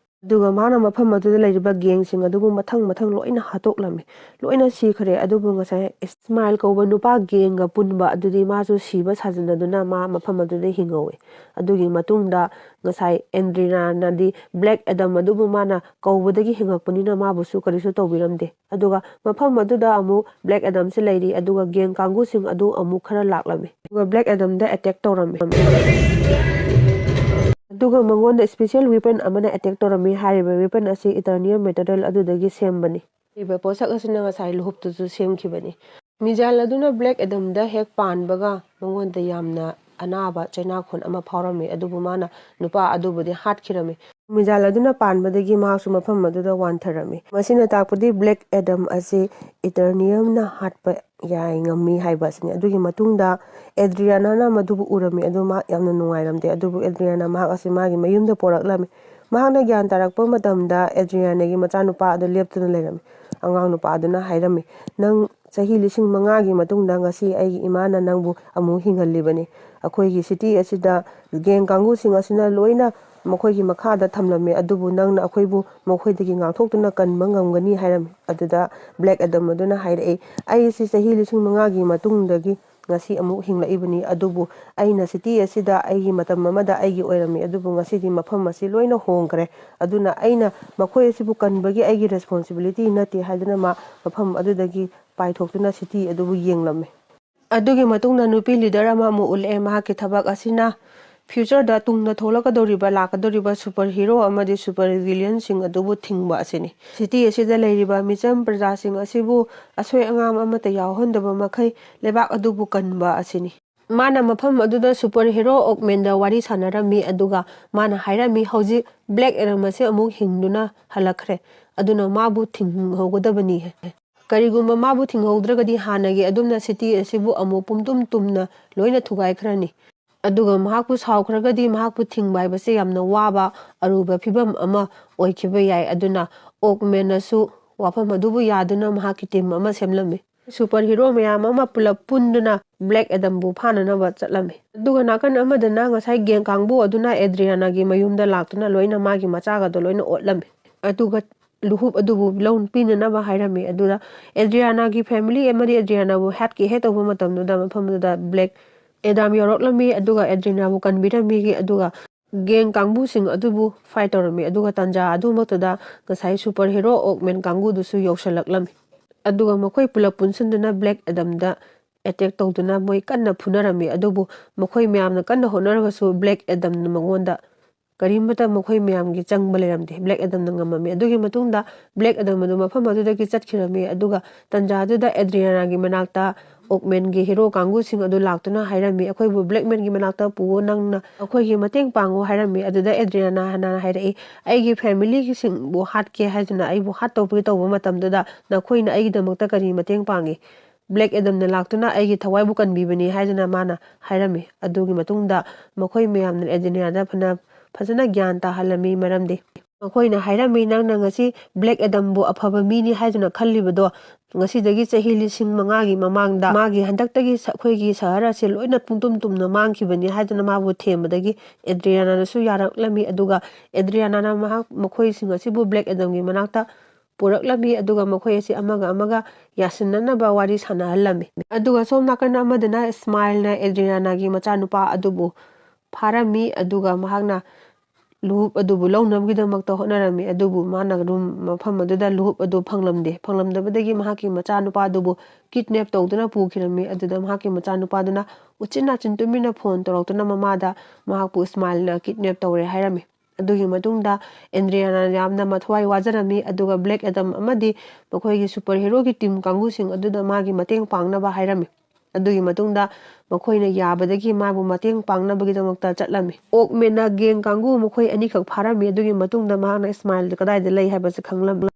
ꯑꯗꯨꯒ ꯃꯥꯅ ꯃꯐꯝ ꯑꯗꯨꯗ ꯂꯩꯔꯤꯕ ꯒꯦꯡꯁꯤꯡ ꯑꯗꯨꯕꯨ ꯃꯊꯪ ꯃꯊꯪ ꯂꯣꯏꯅ ꯍꯥꯠꯇꯣꯛꯂꯝꯃꯤ꯫ ꯂꯣꯏꯅ ꯁꯤꯈ꯭ꯔꯦ꯫ ꯑꯗꯨꯕꯨ ꯉꯁꯥꯏ ꯏꯁꯃꯥꯏꯜ ꯀꯧꯕ ꯅꯨꯄꯥ ꯒꯦꯡꯒ ꯄꯨꯟꯕ ꯑꯗꯨꯗꯤ ꯃꯥꯁꯨ ꯁꯤꯕ ꯁꯥꯖꯅꯗꯨꯅ ꯃꯥ ꯃꯐꯝ ꯑꯗꯨꯗ ꯍꯤꯡꯍꯧꯋꯦ꯫ ꯑꯗꯨꯒꯤ ꯃꯇꯨꯡꯗ ꯉꯁꯥꯏ ꯑꯦꯟꯗ꯭ꯔꯤꯌꯥꯅꯗꯤ ꯕ꯭ꯂꯦꯛ ꯑꯦꯗꯝ ꯑꯗꯨꯕꯨ ꯃꯥꯅ ꯀꯧꯕꯗꯒꯤ ꯍꯤꯡꯉꯛꯄꯅꯤꯅ ꯃꯥꯕꯨꯁꯨ ꯀꯔꯤꯁꯨ ꯇꯧꯕꯤꯔꯝꯗꯦ꯫ ꯑꯗꯨꯒ ꯃꯐꯝ ꯑꯗꯨꯗ ꯑꯃꯨꯛ ꯕ꯭ꯂꯦꯛ ꯑꯦꯗꯝꯁꯦ ꯂꯩꯔꯤ꯫ ꯑꯗꯨꯒ ꯒꯦꯡ ꯀꯥꯡꯕꯨꯁꯤꯡ ꯑꯗꯨ ꯑꯃꯨꯛ ꯈꯔ ꯂꯥꯛꯂꯝꯃꯤ꯫ ꯑꯗꯨꯒ ꯕ꯭ꯂꯦꯛ ꯑꯦꯗꯝꯗ ꯑꯦꯇꯦꯛ ꯇꯧꯔꯝꯃꯤ꯫ ꯑꯗꯨꯒ ꯃꯉꯣꯟꯗ ꯁ꯭ꯄꯦꯁꯤꯌꯦꯜ ꯋꯦꯄꯟ ꯑꯃꯅ ꯑꯦꯇꯦꯛ ꯇꯧꯔꯝꯃꯤ꯫ ꯍꯥꯏꯔꯤꯕ ꯋꯦꯄꯟ ꯑꯁꯤ ꯏꯇꯔꯅꯤꯌꯝ ꯃꯦꯇꯔꯤꯌꯦꯜ ꯑꯗꯨꯗꯒꯤ ꯁꯦꯝꯕꯅꯤ꯫ ꯍꯥꯏꯔꯤꯕ ꯄꯣꯠꯁꯛ ꯑꯁꯤꯅ ꯉꯁꯥꯏ ꯂꯨꯍꯨꯞꯇꯨꯁꯨ ꯁꯦꯝꯈꯤꯕꯅꯤ꯫ ꯃꯤꯖꯥꯏꯜ ꯑꯗꯨꯅ ꯕ꯭ꯂꯦꯛ ꯑꯦꯗꯝꯗ ꯍꯦꯛ ꯄꯥꯟꯕꯒ ꯃꯉꯣꯟꯗ ꯌꯥꯝꯅ ꯑꯅꯥꯕ ꯆꯩꯅꯥꯈꯣꯟ ꯑꯃ ꯐꯥꯎꯔꯝꯃꯤ꯫ ꯑꯗꯨꯕꯨ ꯃꯥꯅ ꯅꯨꯄꯥ ꯑꯗꯨꯕꯨꯗꯤ ꯍꯥꯠꯈꯤꯔꯝꯃꯤ꯫ ꯃꯤꯖꯥꯏꯜ ꯑꯗꯨꯅ ꯄꯥꯟꯕꯗꯒꯤ ꯃꯍꯥꯛꯁꯨ ꯃꯐꯝ ꯑꯗꯨꯗ ꯋꯥꯟꯊꯔꯝꯃꯤ꯫ ꯃꯁꯤꯅ ꯇꯥꯛꯄꯗꯤ ꯕ꯭ꯂꯦꯛ ꯑꯦꯗꯝ ꯑꯁꯤ ꯏꯇꯔꯅꯤꯌꯝꯅ ꯍꯥꯠꯄ ꯌꯥꯏ, ꯉꯝꯃꯤ ꯍꯥꯏꯕ ꯑꯁꯤꯅꯤ꯫ ꯑꯗꯨꯒꯤ ꯃꯇꯨꯡꯗ ꯑꯦꯗ꯭ꯔꯤꯌꯥꯅꯥꯅ ꯃꯗꯨꯕꯨ ꯎꯔꯝꯃꯤ꯫ ꯑꯗꯨ ꯃꯍꯥꯛ ꯌꯥꯝꯅ ꯅꯨꯡꯉꯥꯏꯔꯝꯗꯦ꯫ ꯑꯗꯨꯕꯨ ꯑꯦꯗ꯭ꯔꯤꯌꯥꯅꯥ ꯃꯍꯥꯛ ꯑꯁꯤ ꯃꯥꯒꯤ ꯃꯌꯨꯝꯗ ꯄꯣꯔꯛꯂꯝꯃꯤ꯫ ꯃꯍꯥꯛꯅ ꯒ꯭ꯌꯥꯟ ꯇꯥꯔꯛꯄ ꯃꯇꯝꯗ ꯑꯦꯗ꯭ꯔꯤꯌꯥꯅꯥꯒꯤ ꯃꯆꯥꯅꯨꯄꯥ ꯑꯗꯨ ꯂꯦꯞꯇꯨꯅ ꯂꯩꯔꯝꯃꯤ꯫ ꯑꯉꯥꯡ ꯅꯨꯄꯥ ꯑꯗꯨꯅ ꯍꯥꯏꯔꯝꯃꯤ, "ꯅꯪ ꯆꯍꯤ ꯂꯤꯁꯤꯡ ꯃꯉꯥꯒꯤ ꯃꯇꯨꯡꯗ ꯉꯁꯤ ꯑꯩꯒꯤ ꯏꯃꯥꯅ ꯅꯪꯕꯨ ꯑꯃꯨꯛ ꯍꯤꯡꯍꯜꯂꯤꯕꯅꯤ꯫ ꯑꯩꯈꯣꯏꯒꯤ ꯁꯤꯇꯤ ꯑꯁꯤꯗ ꯒꯦꯡ ꯀꯥꯡꯕꯨꯁꯤꯡ ꯑꯁꯤꯅ ꯂꯣꯏꯅ ꯃꯈꯣꯏꯒꯤ ꯃꯈꯥꯗ ꯊꯝꯂꯝꯃꯤ, ꯑꯗꯨꯕꯨ ꯅꯪꯅ ꯑꯩꯈꯣꯏꯕꯨ ꯃꯈꯣꯏꯗꯒꯤ ꯉꯥꯛꯊꯣꯛꯇꯨꯅ ꯀꯟꯕ ꯉꯝꯒꯅꯤ" ꯍꯥꯏꯔꯝꯃꯤ꯫ ꯑꯗꯨꯗ ꯕ꯭ꯂꯦꯛ ꯑꯦꯗꯝ ꯑꯗꯨꯅ ꯍꯥꯏꯔꯛꯏ, "ꯑꯩꯁꯤ ꯆꯍꯤ ꯂꯤꯁꯤꯡ ꯃꯉꯥꯒꯤ ꯃꯇꯨꯡꯗꯒꯤ ꯉꯁꯤ ꯑꯃꯨꯛ ꯍꯤꯡꯂꯛꯏꯕꯅꯤ, ꯑꯗꯨꯕꯨ ꯑꯩꯅ ꯁꯤꯇꯤ ꯑꯁꯤꯗ ꯑꯩꯒꯤ ꯃꯇꯝ ꯑꯃꯗ ꯑꯩꯒꯤ ꯑꯣꯏꯔꯝꯃꯤ, ꯑꯗꯨꯕꯨ ꯉꯁꯤꯗꯤ ꯃꯐꯝ ꯑꯁꯤ ꯂꯣꯏꯅ ꯍꯣꯡꯈ꯭ꯔꯦ꯫ ꯑꯗꯨꯅ ꯑꯩꯅ ꯃꯈꯣꯏ ꯑꯁꯤꯕꯨ ꯀꯟꯕꯒꯤ ꯑꯩꯒꯤ ꯔꯦꯁꯄꯣꯟꯁꯤꯕꯤꯂꯤꯇꯤ ꯅꯠꯇꯦ" ꯍꯥꯏꯗꯨꯅ ꯃꯥ ꯃꯐꯝ ꯑꯗꯨꯗꯒꯤ ꯄꯥꯏꯊꯣꯛꯇꯨꯅ ꯁꯤꯇꯤ ꯑꯗꯨꯕꯨ ꯌꯦꯡꯂꯝꯃꯤ꯫ ꯑꯗꯨꯒꯤ ꯃꯇꯨꯡꯗ ꯅꯨꯄꯤ ꯂꯤꯗꯔ ꯑꯃ ꯑꯃꯨꯛ ꯎꯠꯂꯛꯑꯦ꯫ ꯃꯍꯥꯛꯀꯤ ꯊꯕꯛ ꯑꯁꯤꯅ ꯐ꯭ꯌꯨꯆꯔꯗ ꯇꯨꯡꯗ ꯊꯣꯛꯂꯛꯀꯗꯧꯔꯤꯕ, ꯂꯥꯛꯀꯗꯧꯔꯤꯕ ꯁꯨꯄꯔ ꯍꯤꯔꯣ ꯑꯃꯗꯤ ꯁꯨꯄꯔ ꯚꯤꯂꯤꯌꯟꯁꯤꯡ ꯑꯗꯨꯕꯨ ꯊꯤꯡꯕ ꯑꯁꯤꯅꯤ꯫ ꯁꯤꯇꯤ ꯑꯁꯤꯗ ꯂꯩꯔꯤꯕ ꯃꯤꯆꯝ ꯄ꯭ꯔꯖꯥꯁꯤꯡ ꯑꯁꯤꯕꯨ ꯑꯁꯣꯏ ꯑꯉꯥꯝ ꯑꯃꯠꯇ ꯌꯥꯎꯍꯟꯗꯕ ꯃꯈꯩ ꯂꯩꯕꯥꯛ ꯑꯗꯨꯕꯨ ꯀꯟꯕ ꯑꯁꯤꯅꯤ꯫ ꯃꯥꯅ ꯃꯐꯝ ꯑꯗꯨꯗ ꯁꯨꯄꯔ ꯍꯤꯔꯣ ꯑꯣꯛꯃꯦꯟꯗ ꯋꯥꯔꯤ ꯁꯥꯟꯅꯔꯝꯃꯤ, ꯑꯗꯨꯒ ꯃꯥꯅ ꯍꯥꯏꯔꯝꯃꯤ, "ꯍꯧꯖꯤꯛ ꯕ꯭ꯂꯦꯛ ꯑꯦꯗꯝ ꯑꯁꯤ ꯑꯃꯨꯛ ꯍꯤꯡꯗꯨꯅ ꯍꯜꯂꯛꯈ꯭ꯔꯦ, ꯑꯗꯨꯅ ꯃꯥꯕꯨ ꯊꯤꯡꯍꯧꯒꯗꯕꯅꯤ꯫ ꯀꯔꯤꯒꯨꯝꯕ ꯃꯥꯕꯨ ꯊꯤꯡꯍꯧꯗ꯭ꯔꯒꯗꯤ ꯍꯥꯟꯅꯒꯤ ꯑꯗꯨꯝꯅ ꯁꯤꯇꯤ ꯑꯁꯤꯕꯨ ꯑꯃꯨꯛ ꯄꯨꯝꯇꯨꯝ ꯇꯨꯝꯅ ꯂꯣꯏꯅ ꯊꯨꯒꯥꯏꯈ꯭ꯔꯅꯤ"꯫ ꯑꯗꯨꯒ ꯃꯍꯥꯛꯄꯨ ꯁꯥꯎꯈ꯭ꯔꯒꯗꯤ ꯃꯍꯥꯛꯄꯨ ꯊꯤꯡꯕ ꯍꯥꯏꯕꯁꯦ ꯌꯥꯝꯅ ꯋꯥꯕ ꯑꯔꯨꯕ ꯐꯤꯕꯝ ꯑꯃ ꯑꯣꯏꯈꯤꯕ ꯌꯥꯏ꯫ ꯑꯗꯨꯅ ꯑꯣꯛꯃꯦꯟꯅꯁꯨ ꯋꯥꯐꯝ ꯑꯗꯨꯕꯨ ꯌꯥꯗꯨꯅ ꯃꯍꯥꯛꯀꯤ ꯇꯤꯝ ꯑꯃ ꯁꯦꯝꯂꯝꯃꯤ꯫ ꯁꯨꯄꯔ ꯍꯤꯔꯣ ꯃꯌꯥꯝ ꯑꯃ ꯄꯨꯂꯞ ꯄꯨꯟꯗꯨꯅ ꯕ꯭ꯂꯦꯛ ꯑꯦꯗꯝꯕꯨ ꯐꯥꯅꯅꯕ ꯆꯠꯂꯝꯃꯤ꯫ ꯑꯗꯨꯒ ꯅꯥꯀꯟ ꯑꯃꯗꯅ ꯉꯁꯥꯏ ꯒꯦꯡ ꯀꯥꯡꯕꯨ ꯑꯗꯨꯅ ꯑꯦꯗ꯭ꯔꯤꯌꯥꯅꯥꯒꯤ ꯃꯌꯨꯝꯗ ꯂꯥꯛꯇꯨꯅ ꯂꯣꯏꯅ ꯃꯥꯒꯤ ꯃꯆꯥꯒꯗꯣ ꯂꯣꯏꯅ ꯑꯣꯠꯂꯝꯃꯤ꯫ ꯑꯗꯨꯒ ꯂꯨꯍꯨꯞ ꯑꯗꯨꯕꯨ ꯂꯧ ꯄꯤꯅꯅꯕ ꯍꯥꯏꯔꯝꯃꯤ꯫ ꯑꯗꯨꯗ ꯑꯦꯗ꯭ꯔꯤꯌꯥꯅꯥꯒꯤ ꯐꯦꯃꯤꯂꯤ ꯑꯃꯗꯤ ꯑꯦꯗ꯭ꯔꯤꯌꯥꯅꯥꯕꯨ ꯍꯥꯠꯀꯦ ꯍꯦꯛ ꯇꯧꯕ ꯃꯇꯝꯗꯨꯗ ꯃꯐꯝꯗꯨꯗ ꯕ꯭ꯂꯦꯛ ꯑꯦꯗꯥꯝ ꯌꯧꯔꯛꯂꯝꯃꯤ꯫ ꯑꯗꯨꯒ ꯑꯦꯗ꯭ꯔꯤꯌꯥꯅꯥꯕꯨ ꯀꯟꯕꯤꯔꯝꯃꯤ꯫ ꯑꯗꯨꯒ ꯒꯦꯡ ꯀꯥꯡꯕꯨꯁꯤꯡ ꯑꯗꯨꯕꯨ ꯐꯥꯏꯠ ꯇꯧꯔꯝꯃꯤ꯫ ꯑꯗꯨꯒ ꯇꯥꯟꯖꯥ ꯑꯗꯨꯃꯛꯇꯗ ꯉꯁꯥꯏ ꯁꯨꯄꯔ ꯍꯤꯔꯣ ꯑꯣꯛꯃꯦꯟ ꯀꯥꯡꯕꯨꯗꯨꯁꯨ ꯌꯧꯁꯜꯂꯛꯂꯝꯃꯤ꯫ ꯑꯗꯨꯒ ꯃꯈꯣꯏ ꯄꯨꯂꯞ ꯄꯨꯟꯁꯤꯟꯗꯨꯅ ꯕ꯭ꯂꯦꯛ ꯑꯦꯗꯝꯗ ꯑꯦꯇꯦꯛ ꯇꯧꯗꯨꯅ ꯃꯣꯏ ꯀꯟꯅ ꯐꯨꯅꯔꯝꯃꯤ꯫ ꯑꯗꯨꯕꯨ ꯃꯈꯣꯏ ꯃꯌꯥꯝꯅ ꯀꯟꯅ ꯍꯣꯠꯅꯔꯒꯁꯨ ꯕ꯭ꯂꯦꯛ ꯑꯦꯗꯝꯅ ꯃꯉꯣꯟꯗ ꯀꯔꯤꯃꯠꯇ ꯃꯈꯣꯏ ꯃꯌꯥꯝꯒꯤ ꯆꯪꯕ ꯂꯩꯔꯝꯗꯦ꯫ ꯕ꯭ꯂꯦꯛ ꯑꯦꯗꯝꯅ ꯉꯝꯃꯝꯃꯤ꯫ ꯑꯗꯨꯒꯤ ꯃꯇꯨꯡꯗ ꯕ꯭ꯂꯦꯛ ꯑꯦꯗꯝ ꯑꯗꯨ ꯃꯐꯝ ꯑꯗꯨꯗꯒꯤ ꯆꯠꯈꯤꯔꯝꯃꯤ꯫ ꯑꯗꯨꯒ ꯇꯟꯖꯥ ꯑꯗꯨꯗ ꯑꯦꯗ꯭ꯔꯤꯌꯥꯅꯥꯒꯤ ꯃꯅꯥꯛꯇ ꯑꯣꯛꯃꯦꯟꯒꯤ ꯍꯤꯔꯣ ꯀꯥꯡꯕꯨꯁꯤꯡ ꯑꯗꯨ ꯂꯥꯛꯇꯨꯅ ꯍꯥꯏꯔꯝꯃꯤ, "ꯑꯩꯈꯣꯏꯕꯨ ꯕ꯭ꯂꯦꯛꯃꯦꯟꯒꯤ ꯃꯅꯥꯛꯇ ꯄꯨꯑꯣ, ꯅꯪꯅ ꯑꯩꯈꯣꯏꯒꯤ ꯃꯇꯦꯡ ꯄꯥꯡꯉꯨ" ꯍꯥꯏꯔꯝꯃꯤ꯫ ꯑꯗꯨꯗ ꯑꯦꯗ꯭ꯔꯤꯌꯥꯅꯥ ꯍꯥꯟꯅ ꯍꯥꯏꯔꯛꯏ, "ꯑꯩꯒꯤ ꯐꯦꯃꯤꯂꯤꯁꯤꯡꯕꯨ ꯍꯥꯠꯀꯦ ꯍꯥꯏꯗꯨꯅ ꯑꯩꯕꯨ ꯍꯥꯠꯇꯧꯕꯒꯤ ꯇꯧꯕ ꯃꯇꯝꯗꯨꯗ ꯅꯈꯣꯏꯅ ꯑꯩꯒꯤꯗꯃꯛꯇ ꯀꯔꯤ ꯃꯇꯦꯡ ꯄꯥꯡꯉꯤ? ꯕ꯭ꯂꯦꯛ ꯑꯦꯗꯝꯅ ꯂꯥꯛꯇꯨꯅ ꯑꯩꯒꯤ ꯊꯋꯥꯏꯕꯨ ꯀꯟꯕꯤꯕꯅꯤ" ꯍꯥꯏꯗꯨꯅ ꯃꯥꯅ ꯍꯥꯏꯔꯝꯃꯤ꯫ ꯑꯗꯨꯒꯤ ꯃꯇꯨꯡꯗ ꯃꯈꯣꯏ ꯃꯌꯥꯝꯅ ꯑꯦꯗ꯭ꯔꯤꯌꯥꯅꯥꯗ ꯐꯅ ꯐꯖꯅ ꯒ꯭ꯌꯥꯟ ꯇꯥꯍꯜꯂꯝꯃꯤ꯫ ꯃꯔꯝꯗꯤ ꯃꯈꯣꯏꯅ ꯍꯥꯏꯔꯝꯃꯤ, "ꯅꯪꯅ ꯉꯁꯤ ꯕ꯭ꯂꯦꯛ ꯑꯦꯗꯝꯕꯨ ꯑꯐꯕ ꯃꯤꯅꯤ ꯍꯥꯏꯗꯨꯅ ꯈꯜꯂꯤꯕꯗꯣ, ꯉꯁꯤꯗꯒꯤ ꯆꯍꯤ ꯂꯤꯁꯤꯡ ꯃꯉꯥꯒꯤ ꯃꯃꯥꯡꯗ ꯃꯥꯒꯤ ꯍꯟꯗꯛꯇꯒꯤ ꯁ-, ꯑꯩꯈꯣꯏꯒꯤ ꯁꯍꯔ ꯑꯁꯤ ꯂꯣꯏꯅ ꯄꯨꯡꯇꯨꯝ ꯇꯨꯝꯅ ꯃꯥꯡꯈꯤꯕꯅꯤ" ꯍꯥꯏꯗꯨꯅ ꯃꯥꯕꯨ ꯊꯦꯝꯕꯗꯒꯤ ꯑꯦꯗ꯭ꯔꯤꯌꯥꯅꯥꯅꯁꯨ ꯌꯥꯔꯛꯂꯝꯃꯤ꯫ ꯑꯗꯨꯒ ꯑꯦꯗ꯭ꯔꯤꯌꯥꯅꯥꯅ ꯃꯍꯥꯛ, ꯃꯈꯣꯏꯁꯤꯡ ꯑꯁꯤꯕꯨ ꯕ꯭ꯂꯦꯛ ꯑꯦꯗꯝꯒꯤ ꯃꯅꯥꯛꯇ ꯄꯨꯔꯛꯂꯝꯃꯤ꯫ ꯑꯗꯨꯒ ꯃꯈꯣꯏ ꯑꯁꯤ ꯑꯃꯒ ꯑꯃꯒ ꯌꯥꯁꯤꯟꯅꯅꯕ ꯋꯥꯔꯤ ꯁꯥꯟꯅꯍꯜꯂꯝꯃꯤ꯫ ꯑꯗꯨꯒ ꯁꯣꯝ ꯅꯥꯀꯟ ꯑꯃꯗꯅ ꯏꯁꯃꯥꯏꯜꯅ ꯑꯦꯗ꯭ꯔꯤꯌꯥꯅꯥꯒꯤ ꯃꯆꯥꯅꯨꯄꯥ ꯑꯗꯨꯕꯨ ꯐꯥꯔꯝꯃꯤ꯫ ꯑꯗꯨꯒ ꯃꯍꯥꯛꯅ ꯂꯨꯍꯨꯞ ꯑꯗꯨꯕꯨ ꯂꯧꯅꯕꯒꯤꯗꯃꯛꯇ ꯍꯣꯠꯅꯔꯝꯃꯤ꯫ ꯑꯗꯨꯕꯨ ꯃꯥꯅ ꯔꯨꯝ ꯃꯐꯝ ꯑꯗꯨꯗ ꯂꯨꯍꯨꯞ ꯑꯗꯨ ꯐꯪꯂꯝꯗꯦ꯫ ꯐꯪꯂꯝꯗꯕꯗꯒꯤ ꯃꯍꯥꯛꯀꯤ ꯃꯆꯥꯅꯨꯄꯥ ꯑꯗꯨꯕꯨ ꯀꯤꯗꯅꯦꯞ ꯇꯧꯗꯨꯅ ꯄꯨꯈꯤꯔꯝꯃꯤ꯫ ꯑꯗꯨꯗ ꯃꯍꯥꯛꯀꯤ ꯃꯆꯥꯅꯨꯄꯥꯗꯨꯅ ꯎꯆꯤꯟ ꯅꯥꯆꯤꯟ ꯇꯨꯃꯤꯟꯅ ꯐꯣꯟ ꯇꯧꯔꯛꯇꯨꯅ ꯃꯃꯥꯗ ꯃꯍꯥꯛꯄꯨ ꯏꯁꯃꯥꯏꯜꯅ ꯀꯤꯗꯅꯦꯞ ꯇꯧꯔꯦ ꯍꯥꯏꯔꯝꯃꯤ꯫ ꯑꯗꯨꯒꯤ ꯃꯇꯨꯡꯗ ꯑꯦꯟꯗ꯭ꯔꯤꯌꯥꯅ ꯌꯥꯝꯅ ꯃꯊ꯭ꯋꯥꯏ ꯋꯥꯖꯔꯝꯃꯤ꯫ ꯑꯗꯨꯒ ꯕ꯭ꯂꯦꯛ ꯑꯦꯗꯝ ꯑꯃꯗꯤ ꯃꯈꯣꯏꯒꯤ ꯁꯨꯄꯔ ꯍꯤꯔꯣꯒꯤ ꯇꯤꯝ ꯀꯥꯡꯕꯨꯁꯤꯡ ꯑꯗꯨꯗ ꯃꯥꯒꯤ ꯃꯇꯦꯡ ꯄꯥꯡꯅꯕ ꯍꯥꯏꯔꯝꯃꯤ꯫ ꯑꯗꯨꯒꯤ ꯃꯇꯨꯡꯗ ꯃꯈꯣꯏꯅ ꯌꯥꯕꯗꯒꯤ ꯃꯥꯕꯨ ꯃꯇꯦꯡ ꯄꯥꯡꯅꯕꯒꯤꯗꯃꯛꯇ ꯆꯠꯂꯝꯃꯤ꯫ ꯑꯣꯛꯃꯦꯟꯅ ꯒꯦꯡ ꯀꯥꯡꯕꯨ ꯃꯈꯣꯏ ꯑꯅꯤꯈꯛ ꯐꯥꯔꯝꯃꯤ꯫ ꯑꯗꯨꯒꯤ ꯃꯇꯨꯡꯗ ꯃꯍꯥꯛꯅ ꯏꯁꯃꯥꯏꯜꯗ ꯀꯗꯥꯏꯗ ꯂꯩ ꯍꯥꯏꯕꯁꯤ ꯈꯪꯂꯝꯃꯤ꯫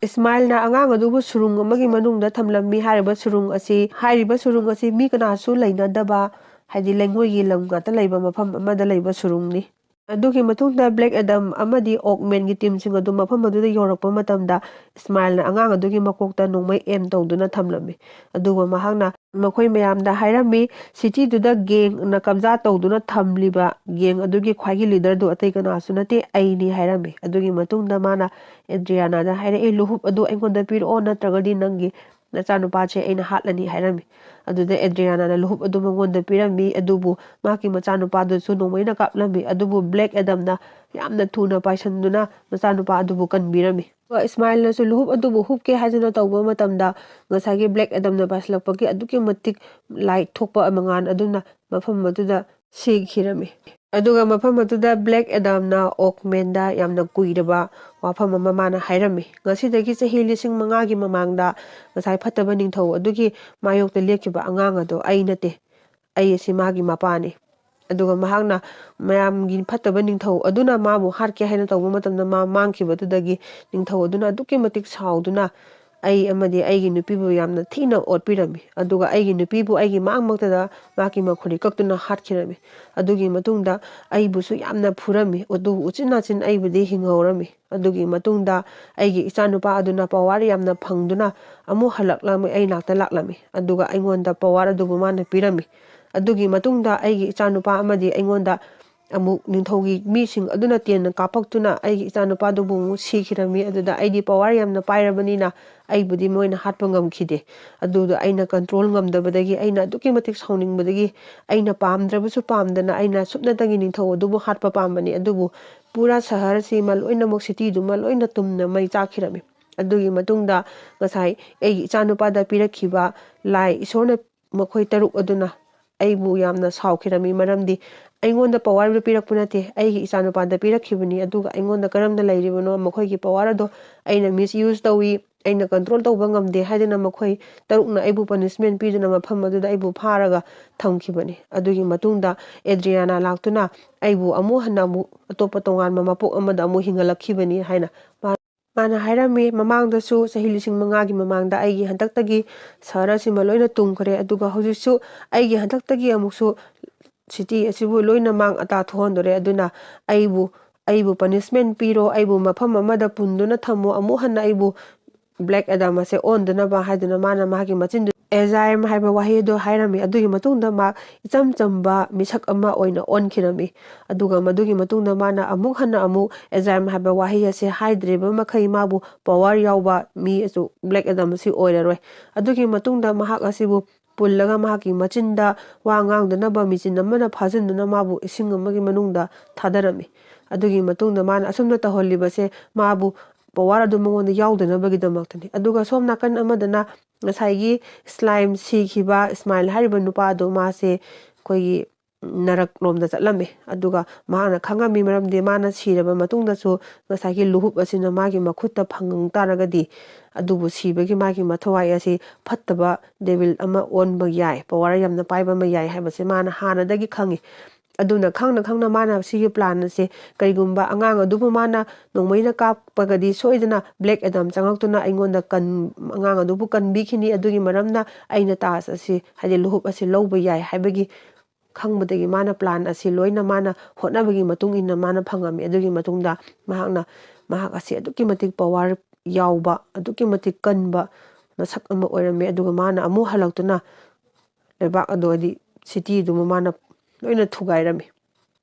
ꯏꯁꯃꯥꯏꯜꯅ ꯑꯉꯥꯡ ꯑꯗꯨꯕꯨ ꯁꯨꯔꯨꯡ ꯑꯃꯒꯤ ꯃꯅꯨꯡꯗ ꯊꯝꯂꯝꯃꯤ꯫ ꯍꯥꯏꯔꯤꯕ ꯁꯨꯔꯨꯡ ꯑꯁꯤ, ꯍꯥꯏꯔꯤꯕ ꯁꯨꯔꯨꯡ ꯑꯁꯤ ꯃꯤ ꯀꯅꯥꯁꯨ ꯂꯩꯅꯗꯕ, ꯍꯥꯏꯗꯤ ꯂꯩꯉꯣꯏꯒꯤ ꯂꯝ ꯉꯥꯛꯇ ꯂꯩꯕ ꯃꯐꯝ ꯑꯃꯗ ꯂꯩꯕ ꯁꯨꯔꯨꯡꯅꯤ꯫ ꯑꯗꯨꯒꯤ ꯃꯇꯨꯡꯗ ꯕ꯭ꯂꯦꯛ ꯑꯦꯗꯝ ꯑꯃꯗꯤ ꯑꯣꯛꯃꯦꯟꯒꯤ ꯇꯤꯝꯁꯤꯡ ꯑꯗꯨ ꯃꯐꯝ ꯑꯗꯨꯗ ꯌꯧꯔꯛꯄ ꯃꯇꯝꯗ ꯏꯁꯃꯥꯏꯜꯅ ꯑꯉꯥꯡ ꯑꯗꯨꯒꯤ ꯃꯀꯣꯛꯇ ꯅꯣꯡꯃꯩ ꯑꯦꯝ ꯇꯧꯗꯨꯅ ꯊꯝꯂꯝꯃꯤ꯫ ꯑꯗꯨꯒ ꯃꯍꯥꯛꯅ ꯃꯈꯣꯏ ꯃꯌꯥꯝꯗ ꯍꯥꯏꯔꯝꯃꯤ, "ꯁꯤꯇꯤꯗꯨꯗ ꯒꯦꯡꯅ ꯀꯕꯖꯥ ꯇꯧꯗꯨꯅ ꯊꯝꯂꯤꯕ ꯒꯦꯡ ꯑꯗꯨꯒꯤ ꯈ꯭ꯋꯥꯏꯒꯤ ꯂꯤꯗꯔꯗꯨ ꯑꯇꯩ ꯀꯅꯥꯁꯨ ꯅꯠꯇꯦ, ꯑꯩꯅꯤ" ꯍꯥꯏꯔꯝꯃꯤ꯫ ꯑꯗꯨꯒꯤ ꯃꯇꯨꯡꯗ ꯃꯥꯅ ꯑꯦꯗ꯭ꯔꯤꯌꯥꯅꯥꯗ ꯍꯥꯏꯔꯛꯏ, "ꯂꯨꯍꯨꯞ ꯑꯗꯨ ꯑꯩꯉꯣꯟꯗ ꯄꯤꯔꯛꯑꯣ, ꯅꯠꯇ꯭ꯔꯒꯗꯤ ꯅꯪꯒꯤ ꯅꯆꯥꯅꯨꯄꯥꯁꯦ ꯑꯩꯅ ꯍꯥꯠꯂꯅꯤ" ꯍꯥꯏꯔꯝꯃꯤ꯫ ꯑꯗꯨꯗ ꯑꯦꯗ꯭ꯔꯤꯌꯥꯅꯥꯅ ꯂꯨꯍꯨꯞ ꯑꯗꯨ ꯃꯉꯣꯟꯗ ꯄꯤꯔꯝꯃꯤ꯫ ꯑꯗꯨꯕꯨ ꯃꯍꯥꯛꯀꯤ ꯃꯆꯥꯅꯨꯄꯥꯗꯨꯁꯨ ꯅꯣꯡꯃꯩꯅ ꯀꯥꯞꯂꯝꯃꯤ꯫ ꯑꯗꯨꯕꯨ ꯕ꯭ꯂꯦꯛ ꯑꯦꯗꯝꯅ ꯌꯥꯝꯅ ꯊꯨꯅ ꯄꯥꯏꯁꯟꯗꯨꯅ ꯃꯆꯥꯅꯨꯄꯥ ꯑꯗꯨꯕꯨ ꯀꯟꯕꯤꯔꯝꯃꯤ꯫ ꯑꯗꯨꯒ ꯏꯁꯃꯥꯏꯜꯅꯁꯨ ꯂꯨꯍꯨꯞ ꯑꯗꯨꯕꯨ ꯍꯨꯞꯀꯦ ꯍꯥꯏꯗꯨꯅ ꯇꯧꯕ ꯃꯇꯝꯗ ꯉꯁꯥꯏꯒꯤ ꯕ꯭ꯂꯦꯛ ꯑꯦꯗꯝꯅ ꯄꯥꯏꯁꯤꯜꯂꯛꯄꯒꯤ ꯑꯗꯨꯛꯀꯤ ꯃꯇꯤꯛ ꯂꯥꯏꯠ ꯊꯣꯛꯄ ꯃꯉꯥꯜ ꯑꯗꯨꯅ ꯃꯐꯝ ꯑꯗꯨꯗ ꯁꯤꯈꯤꯔꯝꯃꯤ꯫ ꯑꯗꯨꯒ ꯃꯐꯝ ꯑꯗꯨꯗ ꯕ꯭ꯂꯦꯛ ꯑꯦꯗꯝꯅ ꯑꯣꯛꯃꯦꯟꯗ ꯌꯥꯝꯅ ꯀꯨꯏꯔꯕ ꯋꯥꯐꯝ ꯑꯃ ꯃꯥꯅ ꯍꯥꯏꯔꯝꯃꯤ, "ꯉꯁꯤꯗꯒꯤ ꯆꯍꯤ ꯂꯤꯁꯤꯡ ꯃꯉꯥꯒꯤ ꯃꯃꯥꯡꯗ ꯉꯁꯥꯏ ꯐꯠꯇꯕ ꯅꯤꯡꯊꯧ ꯑꯗꯨꯒꯤ ꯃꯥꯌꯣꯛꯇ ꯂꯦꯞꯈꯤꯕ ꯑꯉꯥꯡ ꯑꯗꯣ ꯑꯩ ꯅꯠꯇꯦ, ꯑꯩ ꯑꯁꯤ ꯃꯥꯒꯤ ꯃꯄꯥꯅꯤ"꯫ ꯑꯗꯨꯒ ꯃꯍꯥꯛꯅ ꯃꯌꯥꯝꯒꯤ ꯐꯠꯇꯕ ꯅꯤꯡꯊꯧ ꯑꯗꯨꯅ ꯃꯥꯕꯨ ꯍꯥꯠꯀꯦ ꯍꯥꯏꯅ ꯇꯧꯕ ꯃꯇꯝꯗ ꯃꯥ ꯃꯥꯡꯈꯤꯕꯗꯨꯗꯒꯤ ꯅꯤꯡꯊꯧ ꯑꯗꯨꯅ ꯑꯗꯨꯛꯀꯤ ꯃꯇꯤꯛ ꯁꯥꯎꯗꯨꯅ ꯑꯩ ꯑꯃꯗꯤ ꯑꯩꯒꯤ ꯅꯨꯄꯤꯕꯨ ꯌꯥꯝꯅ ꯊꯤꯅ ꯑꯣꯠꯄꯤꯔꯝꯃꯤ꯫ ꯑꯗꯨꯒ ꯑꯩꯒꯤ ꯅꯨꯄꯤꯕꯨ ꯑꯩꯒꯤ ꯃꯥꯡꯃꯛꯇꯗ ꯃꯍꯥꯛꯀꯤ ꯃꯈꯨꯔꯤ ꯀꯛꯇꯨꯅ ꯍꯥꯠꯈꯤꯔꯝꯃꯤ꯫ ꯑꯗꯨꯒꯤ ꯃꯇꯨꯡꯗ ꯑꯩꯕꯨꯁꯨ ꯌꯥꯝꯅ ꯐꯨꯔꯝꯃꯤ꯫ ꯑꯗꯨꯕꯨ ꯎꯆꯤꯟ ꯅꯥꯆꯤꯟ ꯑꯩꯕꯨꯗꯤ ꯍꯤꯡꯍꯧꯔꯝꯃꯤ꯫ ꯑꯗꯨꯒꯤ ꯃꯇꯨꯡꯗ ꯑꯩꯒꯤ ꯏꯆꯥꯅꯨꯄꯥ ꯑꯗꯨꯅ ꯄꯋꯥꯔ ꯌꯥꯝꯅ ꯐꯪꯗꯨꯅ ꯑꯃꯨꯛ ꯍꯜꯂꯛꯂꯝꯃꯤ, ꯑꯩ ꯅꯥꯛꯇ ꯂꯥꯛꯂꯝꯃꯤ꯫ ꯑꯗꯨꯒ ꯑꯩꯉꯣꯟꯗ ꯄꯋꯥꯔ ꯑꯗꯨꯕꯨ ꯃꯥꯅ ꯄꯤꯔꯝꯃꯤ꯫ ꯑꯗꯨꯒꯤ ꯃꯇꯨꯡꯗ ꯑꯩꯒꯤ ꯏꯆꯥꯅꯨꯄꯥ ꯑꯃꯗꯤ ꯑꯩꯉꯣꯟꯗ ꯑꯃꯨꯛ ꯅꯤꯡꯊꯧꯒꯤ ꯃꯤꯁꯤꯡ ꯑꯗꯨꯅ ꯇꯦꯟꯅ ꯀꯥꯞꯄꯛꯇꯨꯅ ꯑꯩꯒꯤ ꯏꯆꯥꯅꯨꯄꯥꯗꯨꯕꯨ ꯑꯃꯨꯛ ꯁꯤꯈꯤꯔꯝꯃꯤ꯫ ꯑꯗꯨꯗ ꯑꯩꯗꯤ ꯄꯋꯥꯔ ꯌꯥꯝꯅ ꯄꯥꯏꯔꯕꯅꯤꯅ ꯑꯩꯕꯨꯗꯤ ꯃꯣꯏꯅ ꯍꯥꯠꯄ ꯉꯝꯈꯤꯗꯦ꯫ ꯑꯗꯨꯗ ꯑꯩꯅ ꯀꯟꯇ꯭ꯔꯣꯜ ꯉꯝꯗꯕꯗꯒꯤ ꯑꯩꯅ ꯑꯗꯨꯛꯀꯤ ꯃꯇꯤꯛ ꯁꯥꯎꯅꯤꯡꯕꯗꯒꯤ ꯑꯩꯅ ꯄꯥꯝꯗ꯭ꯔꯕꯁꯨ ꯄꯥꯝꯗꯅ ꯑꯩꯅ ꯁꯨꯞꯅꯇꯒꯤ ꯅꯤꯡꯊꯧ ꯑꯗꯨꯕꯨ ꯍꯥꯠꯄ ꯄꯥꯝꯕꯅꯤ꯫ ꯑꯗꯨꯕꯨ ꯄꯨꯔꯥ ꯁꯍꯔꯁꯤꯃ ꯂꯣꯏꯅꯃꯛ, ꯁꯤꯇꯤꯗꯨꯃ ꯂꯣꯏꯅ ꯇꯨꯝꯅ ꯃꯩ ꯆꯥꯛꯈꯤꯔꯝꯃꯤ꯫ ꯑꯗꯨꯒꯤ ꯃꯇꯨꯡꯗ ꯉꯁꯥꯏ ꯑꯩꯒꯤ ꯏꯆꯥꯅꯨꯄꯥꯗ ꯄꯤꯔꯛꯈꯤꯕ ꯂꯥꯏ ꯏꯁꯣꯔꯅ ꯃꯈꯣꯏ ꯇꯔꯨꯛ ꯑꯗꯨꯅ ꯑꯩꯕꯨ ꯌꯥꯝꯅ ꯁꯥꯎꯈꯤꯔꯝꯃꯤ꯫ ꯃꯔꯝꯗꯤ ꯑꯩꯉꯣꯟꯗ ꯄꯋꯥꯔ ꯄꯤꯔꯛꯄ ꯅꯠꯇꯦ, ꯑꯩꯒꯤ ꯏꯆꯥꯅꯨꯄꯥꯗ ꯄꯤꯔꯛꯈꯤꯕꯅꯤ꯫ ꯑꯗꯨꯒ ꯑꯩꯉꯣꯟꯗ ꯀꯔꯝꯅ ꯂꯩꯔꯤꯕꯅꯣ, ꯃꯈꯣꯏꯒꯤ ꯄꯋꯥꯔ ꯑꯗꯣ ꯑꯩꯅ ꯃꯤꯁ ꯌꯨꯁ ꯇꯧꯏ, ꯑꯩꯅ ꯀꯟꯇ꯭ꯔꯣꯜ ꯇꯧꯕ ꯉꯝꯗꯦ ꯍꯥꯏꯗꯨꯅ ꯃꯈꯣꯏ ꯇꯔꯨꯛꯅ ꯑꯩꯕꯨ ꯄꯅꯤꯁꯃꯦꯟ ꯄꯤꯗꯨꯅ ꯃꯐꯝ ꯑꯗꯨꯗ ꯑꯩꯕꯨ ꯐꯥꯔꯒ ꯊꯝꯈꯤꯕꯅꯤ꯫ ꯑꯗꯨꯒꯤ ꯃꯇꯨꯡꯗ ꯑꯦꯗ꯭ꯔꯤꯌꯥꯅꯥ ꯂꯥꯛꯇꯨꯅ ꯑꯩꯕꯨ ꯑꯃꯨꯛ ꯍꯟꯅ ꯑꯃꯨꯛ ꯑꯇꯣꯞꯄ ꯇꯣꯉꯥꯟꯕ ꯃꯄꯣꯛ ꯑꯃꯗ ꯑꯃꯨꯛ ꯍꯤꯡꯒꯠꯂꯛꯈꯤꯕꯅꯤ ꯍꯥꯏꯅ ꯃꯥ-, ꯃꯥꯅ ꯍꯥꯏꯔꯝꯃꯤ꯫ ꯃꯃꯥꯡꯗꯁꯨ, ꯆꯍꯤ ꯂꯤꯁꯤꯡ ꯃꯉꯥꯒꯤ ꯃꯃꯥꯡꯗ ꯑꯩꯒꯤ ꯍꯟꯗꯛꯇꯒꯤ ꯁꯍꯔ ꯑꯁꯤꯃ ꯂꯣꯏꯅ ꯇꯨꯝꯈ꯭ꯔꯦ, ꯑꯗꯨꯒ ꯍꯧꯖꯤꯛꯁꯨ ꯑꯩꯒꯤ ꯍꯟꯗꯛꯇꯒꯤ ꯑꯃꯨꯛꯁꯨ city ꯑꯁꯤꯕꯨ ꯂꯣꯏꯅ ꯃꯥꯡ ꯑꯇꯥ ꯊꯣꯛꯍꯟꯗꯣꯔꯦ꯫ ꯑꯗꯨꯅ ꯑꯩꯕꯨ, ꯑꯩꯕꯨ punishment ꯄꯤꯔꯣ, ꯑꯩꯕꯨ ꯃꯐꯝ ꯑꯃꯗ ꯄꯨꯟꯗꯨꯅ ꯊꯝꯃꯣ, ꯑꯃꯨꯛ ꯍꯟꯅ ꯑꯩꯕꯨ Black Adam ꯑꯁꯦ ꯑꯣꯟꯗꯅꯕ ꯍꯥꯏꯗꯨꯅ ꯃꯥꯅ ꯃꯥꯒꯤ ꯃꯆꯤꯟꯗꯨ ꯑꯦꯖꯥꯏꯝ ꯍꯥꯏꯕ ꯋꯥꯍꯩ ꯑꯗꯨ ꯍꯥꯏꯔꯝꯃꯤ꯫ ꯑꯗꯨꯒꯤ ꯃꯇꯨꯡꯗ ꯃꯥ ꯏꯆꯝ ꯆꯝꯕ ꯃꯤꯁꯛ ꯑꯃ ꯑꯣꯏꯅ ꯑꯣꯟꯈꯤꯔꯝꯃꯤ꯫ ꯑꯗꯨꯒ ꯃꯗꯨꯒꯤ ꯃꯇꯨꯡꯗ ꯃꯥꯅ ꯑꯃꯨꯛ ꯍꯟꯅ ꯑꯃꯨꯛ ꯑꯦꯖꯥꯏꯝ ꯍꯥꯏꯕ ꯋꯥꯍꯩ ꯑꯁꯦ ꯍꯥꯏꯗ꯭ꯔꯤꯕ ꯃꯈꯩ ꯃꯥꯕꯨ power ꯌꯥꯎꯕ ꯃꯤ ꯑꯁꯨ Black Adam ꯑꯁꯤ ꯑꯣꯏꯔꯔꯣꯏ꯫ ꯑꯗꯨꯒꯤ ꯃꯇꯨꯡꯗ ꯃꯍꯥꯛ ꯑꯁꯤꯕꯨ ꯄꯨꯜꯂꯒ ꯃꯍꯥꯛꯀꯤ ꯃꯆꯤꯟꯗ ꯋꯥ ꯉꯥꯡꯗꯅꯕ ꯃꯦꯆꯤꯟ ꯑꯃꯅ ꯐꯥꯖꯤꯟꯗꯨꯅ ꯃꯥꯕꯨ ꯏꯁꯤꯡ ꯑꯃꯒꯤ ꯃꯅꯨꯡꯗ ꯊꯥꯗꯔꯝꯃꯤ꯫ ꯑꯗꯨꯒꯤ ꯃꯇꯨꯡꯗ ꯃꯥꯅ ꯑꯁꯨꯝꯅ ꯇꯧꯍꯜꯂꯤꯕꯁꯦ ꯃꯥꯕꯨ power ꯑꯗꯨ ꯃꯉꯣꯟꯗ ꯌꯥꯎꯗꯅꯕꯒꯤꯗꯃꯛꯇꯅꯤ꯫ ꯑꯗꯨꯒ ꯁꯣꯝ ꯅꯥꯀꯟ ꯑꯃꯗꯅ ꯉꯁꯥꯏꯒꯤ slime ꯁꯤꯈꯤꯕ ꯏꯁꯃꯥꯏꯜ ꯍꯥꯏꯔꯤꯕ ꯅꯨꯄꯥ ꯑꯗꯣ ꯃꯥꯁꯦ ꯑꯩꯈꯣꯏꯒꯤ ꯅꯔꯛ ꯂꯣꯝꯗ ꯆꯠꯂꯝꯃꯦ꯫ ꯑꯗꯨꯒ ꯃꯍꯥꯛꯅ ꯈꯪꯉꯝꯃꯤ, ꯃꯔꯝꯗꯤ ꯃꯥꯅ ꯁꯤꯔꯕ ꯃꯇꯨꯡꯗꯁꯨ ꯉꯁꯥꯏꯒꯤ ꯂꯨꯍꯨꯞ ꯑꯁꯤꯅ ꯃꯥꯒꯤ ꯃꯈꯨꯠꯇ ꯐꯪ ꯇꯥꯔꯒꯗꯤ ꯑꯗꯨꯕꯨ ꯁꯤꯕꯒꯤ ꯃꯥꯒꯤ ꯃꯊꯧꯋꯥꯏ ꯑꯁꯤ ꯐꯠꯇꯕ devil ꯑꯃ ꯑꯣꯟꯕ ꯌꯥꯏ, power ꯌꯥꯝꯅ ꯄꯥꯏꯕ ꯑꯃ ꯌꯥꯏ ꯍꯥꯏꯕꯁꯦ ꯃꯥꯅ ꯍꯥꯟꯅꯗꯒꯤ ꯈꯪꯉꯤ꯫ ꯑꯗꯨꯅ ꯈꯪꯅ ꯈꯪꯅ ꯃꯥꯅ ꯁꯤꯒꯤ plan ꯑꯁꯦ, ꯀꯔꯤꯒꯨꯝꯕ ꯑꯉꯥꯡ ꯑꯗꯨꯕꯨ ꯃꯥꯅ ꯅꯣꯡꯃꯩꯅ ꯀꯥꯞꯄꯒꯗꯤ ꯁꯣꯏꯗꯅ Black Adam ꯆꯪꯉꯛꯇꯨꯅ ꯑꯩꯉꯣꯟꯗ ꯀꯟ-, ꯑꯉꯥꯡ ꯑꯗꯨꯕꯨ ꯀꯟꯕꯤꯈꯤꯅꯤ꯫ ꯑꯗꯨꯒꯤ ꯃꯔꯝꯅ ꯑꯩꯅ ꯇꯥꯖ ꯑꯁꯤ, ꯍꯥꯏꯗꯤ ꯂꯨꯍꯨꯞ ꯑꯁꯤ ꯂꯧꯕ ꯌꯥꯏ ꯍꯥꯏꯕꯒꯤ ꯈꯪꯕꯗꯒꯤ ꯃꯥꯅ plan ꯑꯁꯤ ꯂꯣꯏꯅ ꯃꯥꯅ ꯍꯣꯠꯅꯕꯒꯤ ꯃꯇꯨꯡ ꯏꯟꯅ ꯃꯥꯅ ꯐꯪꯉꯝꯃꯤ꯫ ꯑꯗꯨꯒꯤ ꯃꯇꯨꯡꯗ ꯃꯍꯥꯛꯅ, ꯃꯍꯥꯛ ꯑꯁꯤ ꯑꯗꯨꯛꯀꯤ ꯃꯇꯤꯛ power ꯌꯥꯎꯕ, ꯑꯗꯨꯛꯀꯤ ꯃꯇꯤꯛ ꯀꯟꯕ ꯃꯁꯛ ꯑꯃ ꯑꯣꯏꯔꯝꯃꯤ꯫ ꯑꯗꯨꯒ ꯃꯥꯅ ꯑꯃꯨꯛ ꯍꯜꯂꯛꯇꯨꯅ ꯂꯩꯕꯥꯛ ꯑꯗꯨ, ꯍꯥꯏꯗꯤ city ꯑꯗꯨꯕꯨ ꯃꯥꯅ ꯂꯣꯏꯅ ꯊꯨꯒꯥꯏꯔꯝꯃꯤ꯫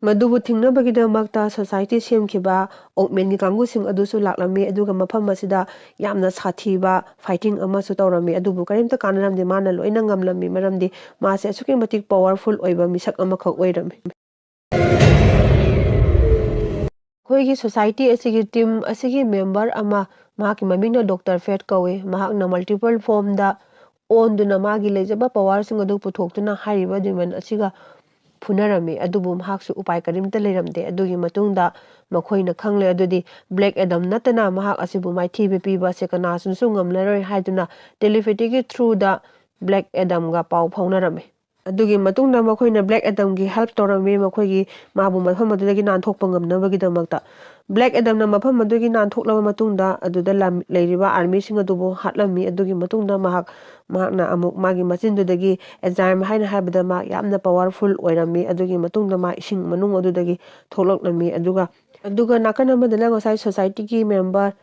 ꯃꯗꯨꯕꯨ ꯊꯤꯡꯅꯕꯒꯤꯗꯃꯛꯇ society ꯁꯦꯝꯈꯤꯕ Oakmanꯒꯤ ꯀꯥꯡꯕꯨꯁꯤꯡ ꯑꯗꯨꯁꯨ ꯂꯥꯛꯂꯝꯃꯤ꯫ ꯑꯗꯨꯒ ꯃꯐꯝ ꯑꯁꯤꯗ ꯌꯥꯝꯅ ꯁꯥꯊꯤꯕ fighting ꯑꯃꯁꯨ ꯇꯧꯔꯝꯃꯤ꯫ ꯑꯗꯨꯕꯨ ꯀꯔꯤꯝꯇ ꯀꯥꯟꯅꯔꯝꯗꯦ꯫ ꯃꯥꯅ ꯂꯣꯏꯅ ꯉꯝꯂꯝꯃꯤ, ꯃꯔꯝꯗꯤ ꯃꯥꯁꯦ ꯑꯁꯨꯛꯀꯤ ꯃꯇꯤꯛ powerful ꯑꯣꯏꯕ ꯃꯤꯁꯛ ꯑꯃꯈꯛ ꯑꯣꯏꯔꯝꯃꯤ꯫ ꯑꯩꯈꯣꯏꯒꯤ society ꯑꯁꯤꯒꯤ team ꯑꯁꯤꯒꯤ member ꯑꯃ, ꯃꯍꯥꯛꯀꯤ ꯃꯃꯤꯡꯅ Doctor Fate ꯀꯧꯏ꯫ ꯃꯍꯥꯛꯅ multiple formꯗ ꯑꯣꯟꯗꯨꯅ ꯃꯥꯒꯤ ꯂꯩꯖꯕ powerꯁꯤꯡ ꯑꯗꯨ ꯄꯨꯊꯣꯛꯇꯨꯅ ꯍꯥꯏꯔꯤꯕ demon ꯑꯁꯤꯒ ꯐꯨꯅꯔꯝꯃꯤ꯫ ꯑꯗꯨꯕꯨ ꯃꯍꯥꯛꯁꯨ ꯎꯄꯥꯏ ꯀꯔꯤꯝꯇ ꯂꯩꯔꯝꯗꯦ꯫ ꯑꯗꯨꯒꯤ ꯃꯇꯨꯡꯗ ꯃꯈꯣꯏꯅ ꯈꯪꯂꯦ, ꯑꯗꯨꯗꯤ Black Adam ꯅꯠꯇꯅ ꯃꯍꯥꯛ ꯑꯁꯤꯕꯨ ꯃꯥꯏꯊꯤꯕ ꯄꯤꯕ ꯑꯁꯦ ꯀꯅꯥꯁꯨꯅꯁꯨ ꯉꯝꯂꯔꯣꯏ ꯍꯥꯏꯗꯨꯅ telepathyꯒꯤ throughꯗ Black Adamꯒ ꯄꯥꯎ ꯐꯥꯎꯅꯔꯝꯃꯤ꯫ ꯑꯗꯨꯒꯤ ꯃꯇꯨꯡꯗ ꯃꯈꯣꯏꯅ Black Adamꯒꯤ help ꯇꯧꯔꯝꯃꯤ, ꯃꯈꯣꯏꯒꯤ, ꯃꯥꯕꯨ ꯃꯐꯝ ꯑꯗꯨꯗꯒꯤ ꯅꯥꯟꯊꯣꯛꯄ ꯉꯝꯅꯕꯒꯤꯗꯃꯛꯇ꯫ ꯕ꯭ꯂꯦꯛ ꯑꯦꯗꯝꯅ ꯃꯐꯝ ꯑꯗꯨꯒꯤ ꯅꯥꯟꯊꯣꯛꯂꯕ ꯃꯇꯨꯡꯗ ꯑꯗꯨꯗ ꯂꯝ-, ꯂꯩꯔꯤꯕ ꯑꯥꯔꯃꯤꯁꯤꯡ ꯑꯗꯨꯕꯨ ꯍꯥꯠꯂꯝꯃꯤ꯫ ꯑꯗꯨꯒꯤ ꯃꯇꯨꯡꯗ ꯃꯍꯥꯛ, ꯃꯍꯥꯛꯅ ꯑꯃꯨꯛ ꯃꯥꯒꯤ ꯃꯆꯤꯟꯗꯨꯗꯒꯤ ꯑꯦꯟꯖꯥꯏꯝ ꯍꯥꯏꯅ ꯍꯥꯏꯕꯗ ꯃꯥ ꯌꯥꯝꯅ ꯄꯋꯥꯔꯐꯨꯜ ꯑꯣꯏꯔꯝꯃꯤ꯫ ꯑꯗꯨꯒꯤ ꯃꯇꯨꯡꯗ ꯃꯥ ꯏꯁꯤꯡ ꯃꯅꯨꯡ ꯑꯗꯨꯗꯒꯤ ꯊꯣꯛꯂꯛꯂꯝꯃꯤ꯫ ꯑꯗꯨꯒ, ꯑꯗꯨꯒ ꯅꯥꯀꯟ ꯑꯃꯗꯅ ꯉꯁꯥꯏ ꯁꯣꯁꯥꯏꯇꯤꯒꯤ ꯃꯦꯝꯕꯔ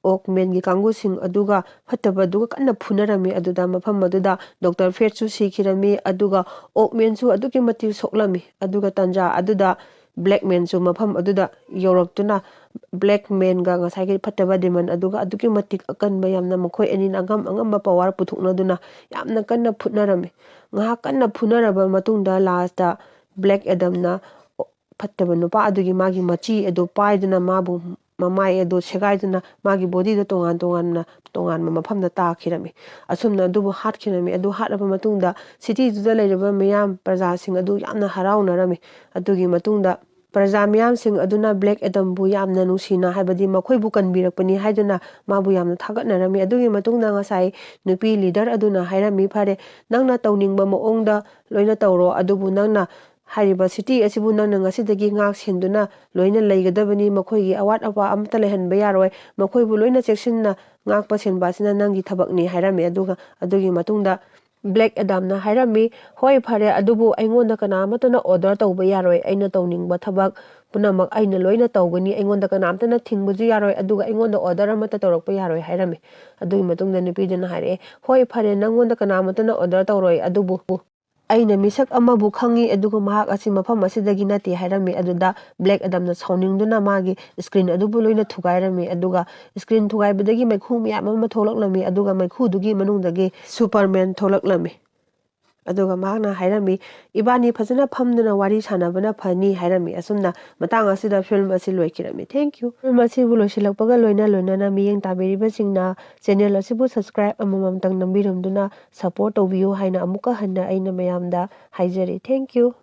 ꯑꯣꯛꯃꯦꯟꯒꯤ ꯀꯥꯡꯕꯨꯁꯤꯡ ꯑꯗꯨꯒ ꯐꯠꯇꯕ ꯑꯗꯨꯒ ꯀꯟꯅ ꯐꯨꯅꯔꯝꯃꯤ꯫ ꯑꯗꯨꯗ ꯃꯐꯝ ꯑꯗꯨꯗ ꯗꯣꯛꯇꯔ ꯐꯦꯠꯁꯨ ꯁꯤꯈꯤꯔꯝꯃꯤ꯫ ꯑꯗꯨꯒ ꯑꯣꯛꯃꯦꯟꯁꯨ ꯑꯗꯨꯛꯀꯤ ꯃꯇꯤꯛ ꯁꯣꯛꯂꯝꯃꯤ꯫ ꯑꯗꯨꯒ ꯇꯟꯖꯥ ꯑꯗꯨꯗ ꯕ꯭ꯂꯦꯛꯃꯦꯟꯁꯨ ꯃꯐꯝ ꯑꯗꯨꯗ ꯌꯧꯔꯛꯇꯨꯅ ꯕ꯭ꯂꯦꯛꯃꯦꯟꯒ ꯉꯁꯥꯏꯒꯤ ꯐꯠꯇꯕ ꯗꯦꯃꯟ ꯑꯗꯨꯒ ꯑꯗꯨꯛꯀꯤ ꯃꯇꯤꯛ ꯑꯀꯟꯕ, ꯌꯥꯝꯅ ꯃꯈꯣꯏ ꯑꯅꯤꯅ ꯑꯉꯝ ꯑꯉꯝꯕ ꯄꯋꯥꯔ ꯄꯨꯊꯣꯛꯅꯗꯨꯅ ꯌꯥꯝꯅ ꯀꯟꯅ ꯐꯨꯠꯅꯔꯝꯃꯤ꯫ ꯉꯥꯏꯍꯥꯛ ꯀꯟꯅ ꯐꯨꯅꯔꯕ ꯃꯇꯨꯡꯗ ꯂꯥꯁꯇ ꯕ꯭ꯂꯦꯛ ꯑꯦꯗꯝꯅ ꯐꯠꯇꯕ ꯅꯨꯄꯥ ꯑꯗꯨꯒꯤ ꯃꯥꯒꯤ ꯃꯆꯤ ꯑꯗꯨ ꯄꯥꯏꯗꯨꯅ ꯃꯥꯕꯨ, ꯃꯃꯥꯏ ꯑꯗꯨ ꯁꯦꯒꯥꯏꯗꯨꯅ ꯃꯥꯒꯤ ꯕꯣꯗꯤꯗ ꯇꯣꯉꯥꯟ ꯇꯣꯉꯥꯟꯅ, ꯇꯣꯉꯥꯟꯕ ꯃꯐꯝꯗ ꯇꯥꯈꯤꯔꯝꯃꯤ꯫ ꯑꯁꯨꯝꯅ ꯑꯗꯨꯕꯨ ꯍꯥꯠꯈꯤꯔꯝꯃꯤ꯫ ꯑꯗꯨ ꯍꯥꯠꯂꯕ ꯃꯇꯨꯡꯗ ꯁꯤꯇꯤꯗꯨꯗ ꯂꯩꯔꯤꯕ ꯃꯤꯌꯥꯝ ꯄ꯭ꯔꯖꯥꯁꯤꯡ ꯑꯗꯨ ꯌꯥꯝꯅ ꯍꯔꯥꯎꯅꯔꯝꯃꯤ꯫ ꯑꯗꯨꯒꯤ ꯃꯇꯨꯡꯗ ꯄ꯭ꯔꯖꯥ ꯃꯤꯌꯥꯝꯁꯤꯡ ꯑꯗꯨꯅ ꯕ꯭ꯂꯦꯛ ꯑꯦꯗꯝꯕꯨ ꯌꯥꯝꯅ ꯅꯨꯡꯁꯤꯅ, ꯍꯥꯏꯕꯗꯤ ꯃꯈꯣꯏꯕꯨ ꯀꯟꯕꯤꯔꯛꯄꯅꯤ ꯍꯥꯏꯗꯨꯅ ꯃꯥꯕꯨ ꯌꯥꯝꯅ ꯊꯥꯒꯠꯅꯔꯝꯃꯤ꯫ ꯑꯗꯨꯒꯤ ꯃꯇꯨꯡꯗ ꯉꯁꯥꯏ ꯅꯨꯄꯤ ꯂꯤꯗꯔ ꯑꯗꯨꯅ ꯍꯥꯏꯔꯝꯃꯤ, "ꯐꯔꯦ, ꯅꯪꯅ ꯇꯧꯅꯤꯡꯕ ꯃꯑꯣꯡꯗ ꯂꯣꯏꯅ ꯇꯧꯔꯣ, ꯑꯗꯨꯕꯨ ꯅꯪꯅ ꯍꯥꯏꯔꯤꯕ ꯁꯤꯇꯤ ꯑꯁꯤꯕꯨ ꯅꯪꯅ ꯉꯁꯤꯗꯒꯤ ꯉꯥꯛ ꯁꯦꯟꯗꯨꯅ ꯂꯣꯏꯅ ꯂꯩꯒꯗꯕꯅꯤ꯫ ꯃꯈꯣꯏꯒꯤ ꯑꯋꯥꯠ ꯑꯄꯥ ꯑꯃꯠꯇ ꯂꯩꯍꯟꯕ ꯌꯥꯔꯣꯏ꯫ ꯃꯈꯣꯏꯕꯨ ꯂꯣꯏꯅ ꯆꯦꯛꯁꯤꯟꯅ ꯉꯥꯛꯄ ꯁꯦꯟꯕ ꯑꯁꯤꯅ ꯅꯪꯒꯤ ꯊꯕꯛꯅꯤ" ꯍꯥꯏꯔꯝꯃꯤ꯫ ꯑꯗꯨꯒ ꯑꯗꯨꯒꯤ ꯃꯇꯨꯡꯗ ꯕ꯭ꯂꯦꯛ ꯑꯦꯗꯥꯝꯅ ꯍꯥꯏꯔꯝꯃꯤ, "ꯍꯣꯏ, ꯐꯔꯦ, ꯑꯗꯨꯕꯨ ꯑꯩꯉꯣꯟꯗ ꯀꯅꯥ ꯑꯃꯠꯇꯅ ꯑꯣꯔꯗꯔ ꯇꯧꯕ ꯌꯥꯔꯣꯏ꯫ ꯑꯩꯅ ꯇꯧꯅꯤꯡꯕ ꯊꯕꯛ ꯄꯨꯝꯅꯃꯛ ꯑꯩꯅ ꯂꯣꯏꯅ ꯇꯧꯒꯅꯤ꯫ ꯑꯩꯉꯣꯟꯗ ꯀꯅꯥꯝꯇꯅ ꯊꯤꯡꯕꯁꯨ ꯌꯥꯔꯣꯏ, ꯑꯗꯨꯒ ꯑꯩꯉꯣꯟꯗ ꯑꯣꯔꯗꯔ ꯑꯃꯠꯇ ꯇꯧꯔꯛꯄ ꯌꯥꯔꯣꯏ" ꯍꯥꯏꯔꯝꯃꯤ꯫ ꯑꯗꯨꯒꯤ ꯃꯇꯨꯡꯗ ꯅꯨꯄꯤꯗꯨꯅ ꯍꯥꯏꯔꯛꯑꯦ, "ꯍꯣꯏ, ꯐꯔꯦ, ꯅꯪꯉꯣꯟꯗ ꯀꯅꯥ ꯑꯃꯠꯇꯅ ꯑꯣꯔꯗꯔ ꯇꯧꯔꯣꯏ, ꯑꯗꯨꯕꯨ ꯑꯩꯅ ꯃꯤꯁꯛ ꯑꯃꯕꯨ ꯈꯪꯏ, ꯑꯗꯨꯒ ꯃꯍꯥꯛ ꯑꯁꯤ ꯃꯐꯝ ꯑꯁꯤꯗꯒꯤ ꯅꯠꯇꯦ" ꯍꯥꯏꯔꯝꯃꯤ꯫ ꯑꯗꯨꯗ ꯕ꯭ꯂꯦꯛ ꯑꯦꯗꯝꯅ ꯁꯥꯎꯅꯤꯡꯗꯨꯅ ꯃꯥꯒꯤ ꯁ꯭ꯀ꯭ꯔꯤꯟ ꯑꯗꯨꯕꯨ ꯂꯣꯏꯅ ꯊꯨꯒꯥꯏꯔꯝꯃꯤ꯫ ꯑꯗꯨꯒ ꯁ꯭ꯀ꯭ꯔꯤꯟ ꯊꯨꯒꯥꯏꯕꯗꯒꯤ ꯃꯩꯈꯨ ꯃꯌꯥꯝ ꯑꯃ ꯊꯣꯛꯂꯛꯂꯝꯃꯤ꯫ ꯑꯗꯨꯒ ꯃꯩꯈꯨꯗꯨꯒꯤ ꯃꯅꯨꯡꯗꯒꯤ ꯁꯨꯄꯔꯃꯦꯟ ꯊꯣꯛꯂꯛꯂꯝꯃꯤ꯫ ꯑꯗꯨꯒ ꯃꯍꯥꯛꯅ ꯍꯥꯏꯔꯝꯃꯤ, "ꯏꯕꯥꯅꯤ ꯐꯖꯅ ꯐꯝꯗꯨꯅ ꯋꯥꯔꯤ ꯁꯥꯟꯅꯕꯅ ꯐꯅꯤ" ꯍꯥꯏꯔꯝꯃꯤ꯫ ꯑꯁꯨꯝꯅ ꯃꯇꯥꯡ ꯑꯁꯤꯗ ꯐꯤꯂꯝ ꯑꯁꯤ ꯂꯣꯏꯈꯤꯔꯝꯃꯤ꯫ Thank you꯫ ꯐꯤꯂꯝ ꯑꯁꯤꯕꯨ ꯂꯣꯏꯁꯤꯜꯂꯛꯄꯒ ꯂꯣꯏꯅ ꯂꯣꯏꯅꯅ ꯃꯤꯠꯌꯦꯡ ꯇꯥꯕꯤꯔꯤꯕꯁꯤꯡꯅ ꯆꯦꯅꯦꯜ ꯑꯁꯤꯕꯨ ꯁꯕꯁꯀ꯭ꯔꯥꯏꯕ ꯑꯃꯃꯝꯇꯪ ꯅꯝꯕꯤꯔꯝꯗꯨꯅ ꯁꯄꯣꯔꯠ ꯇꯧꯕꯤꯌꯨ ꯍꯥꯏꯅ ꯑꯃꯨꯛꯀ ꯍꯟꯅ ꯑꯩꯅ ꯃꯌꯥꯝꯗ ꯍꯥꯏꯖꯔꯤ꯫ Thank you꯫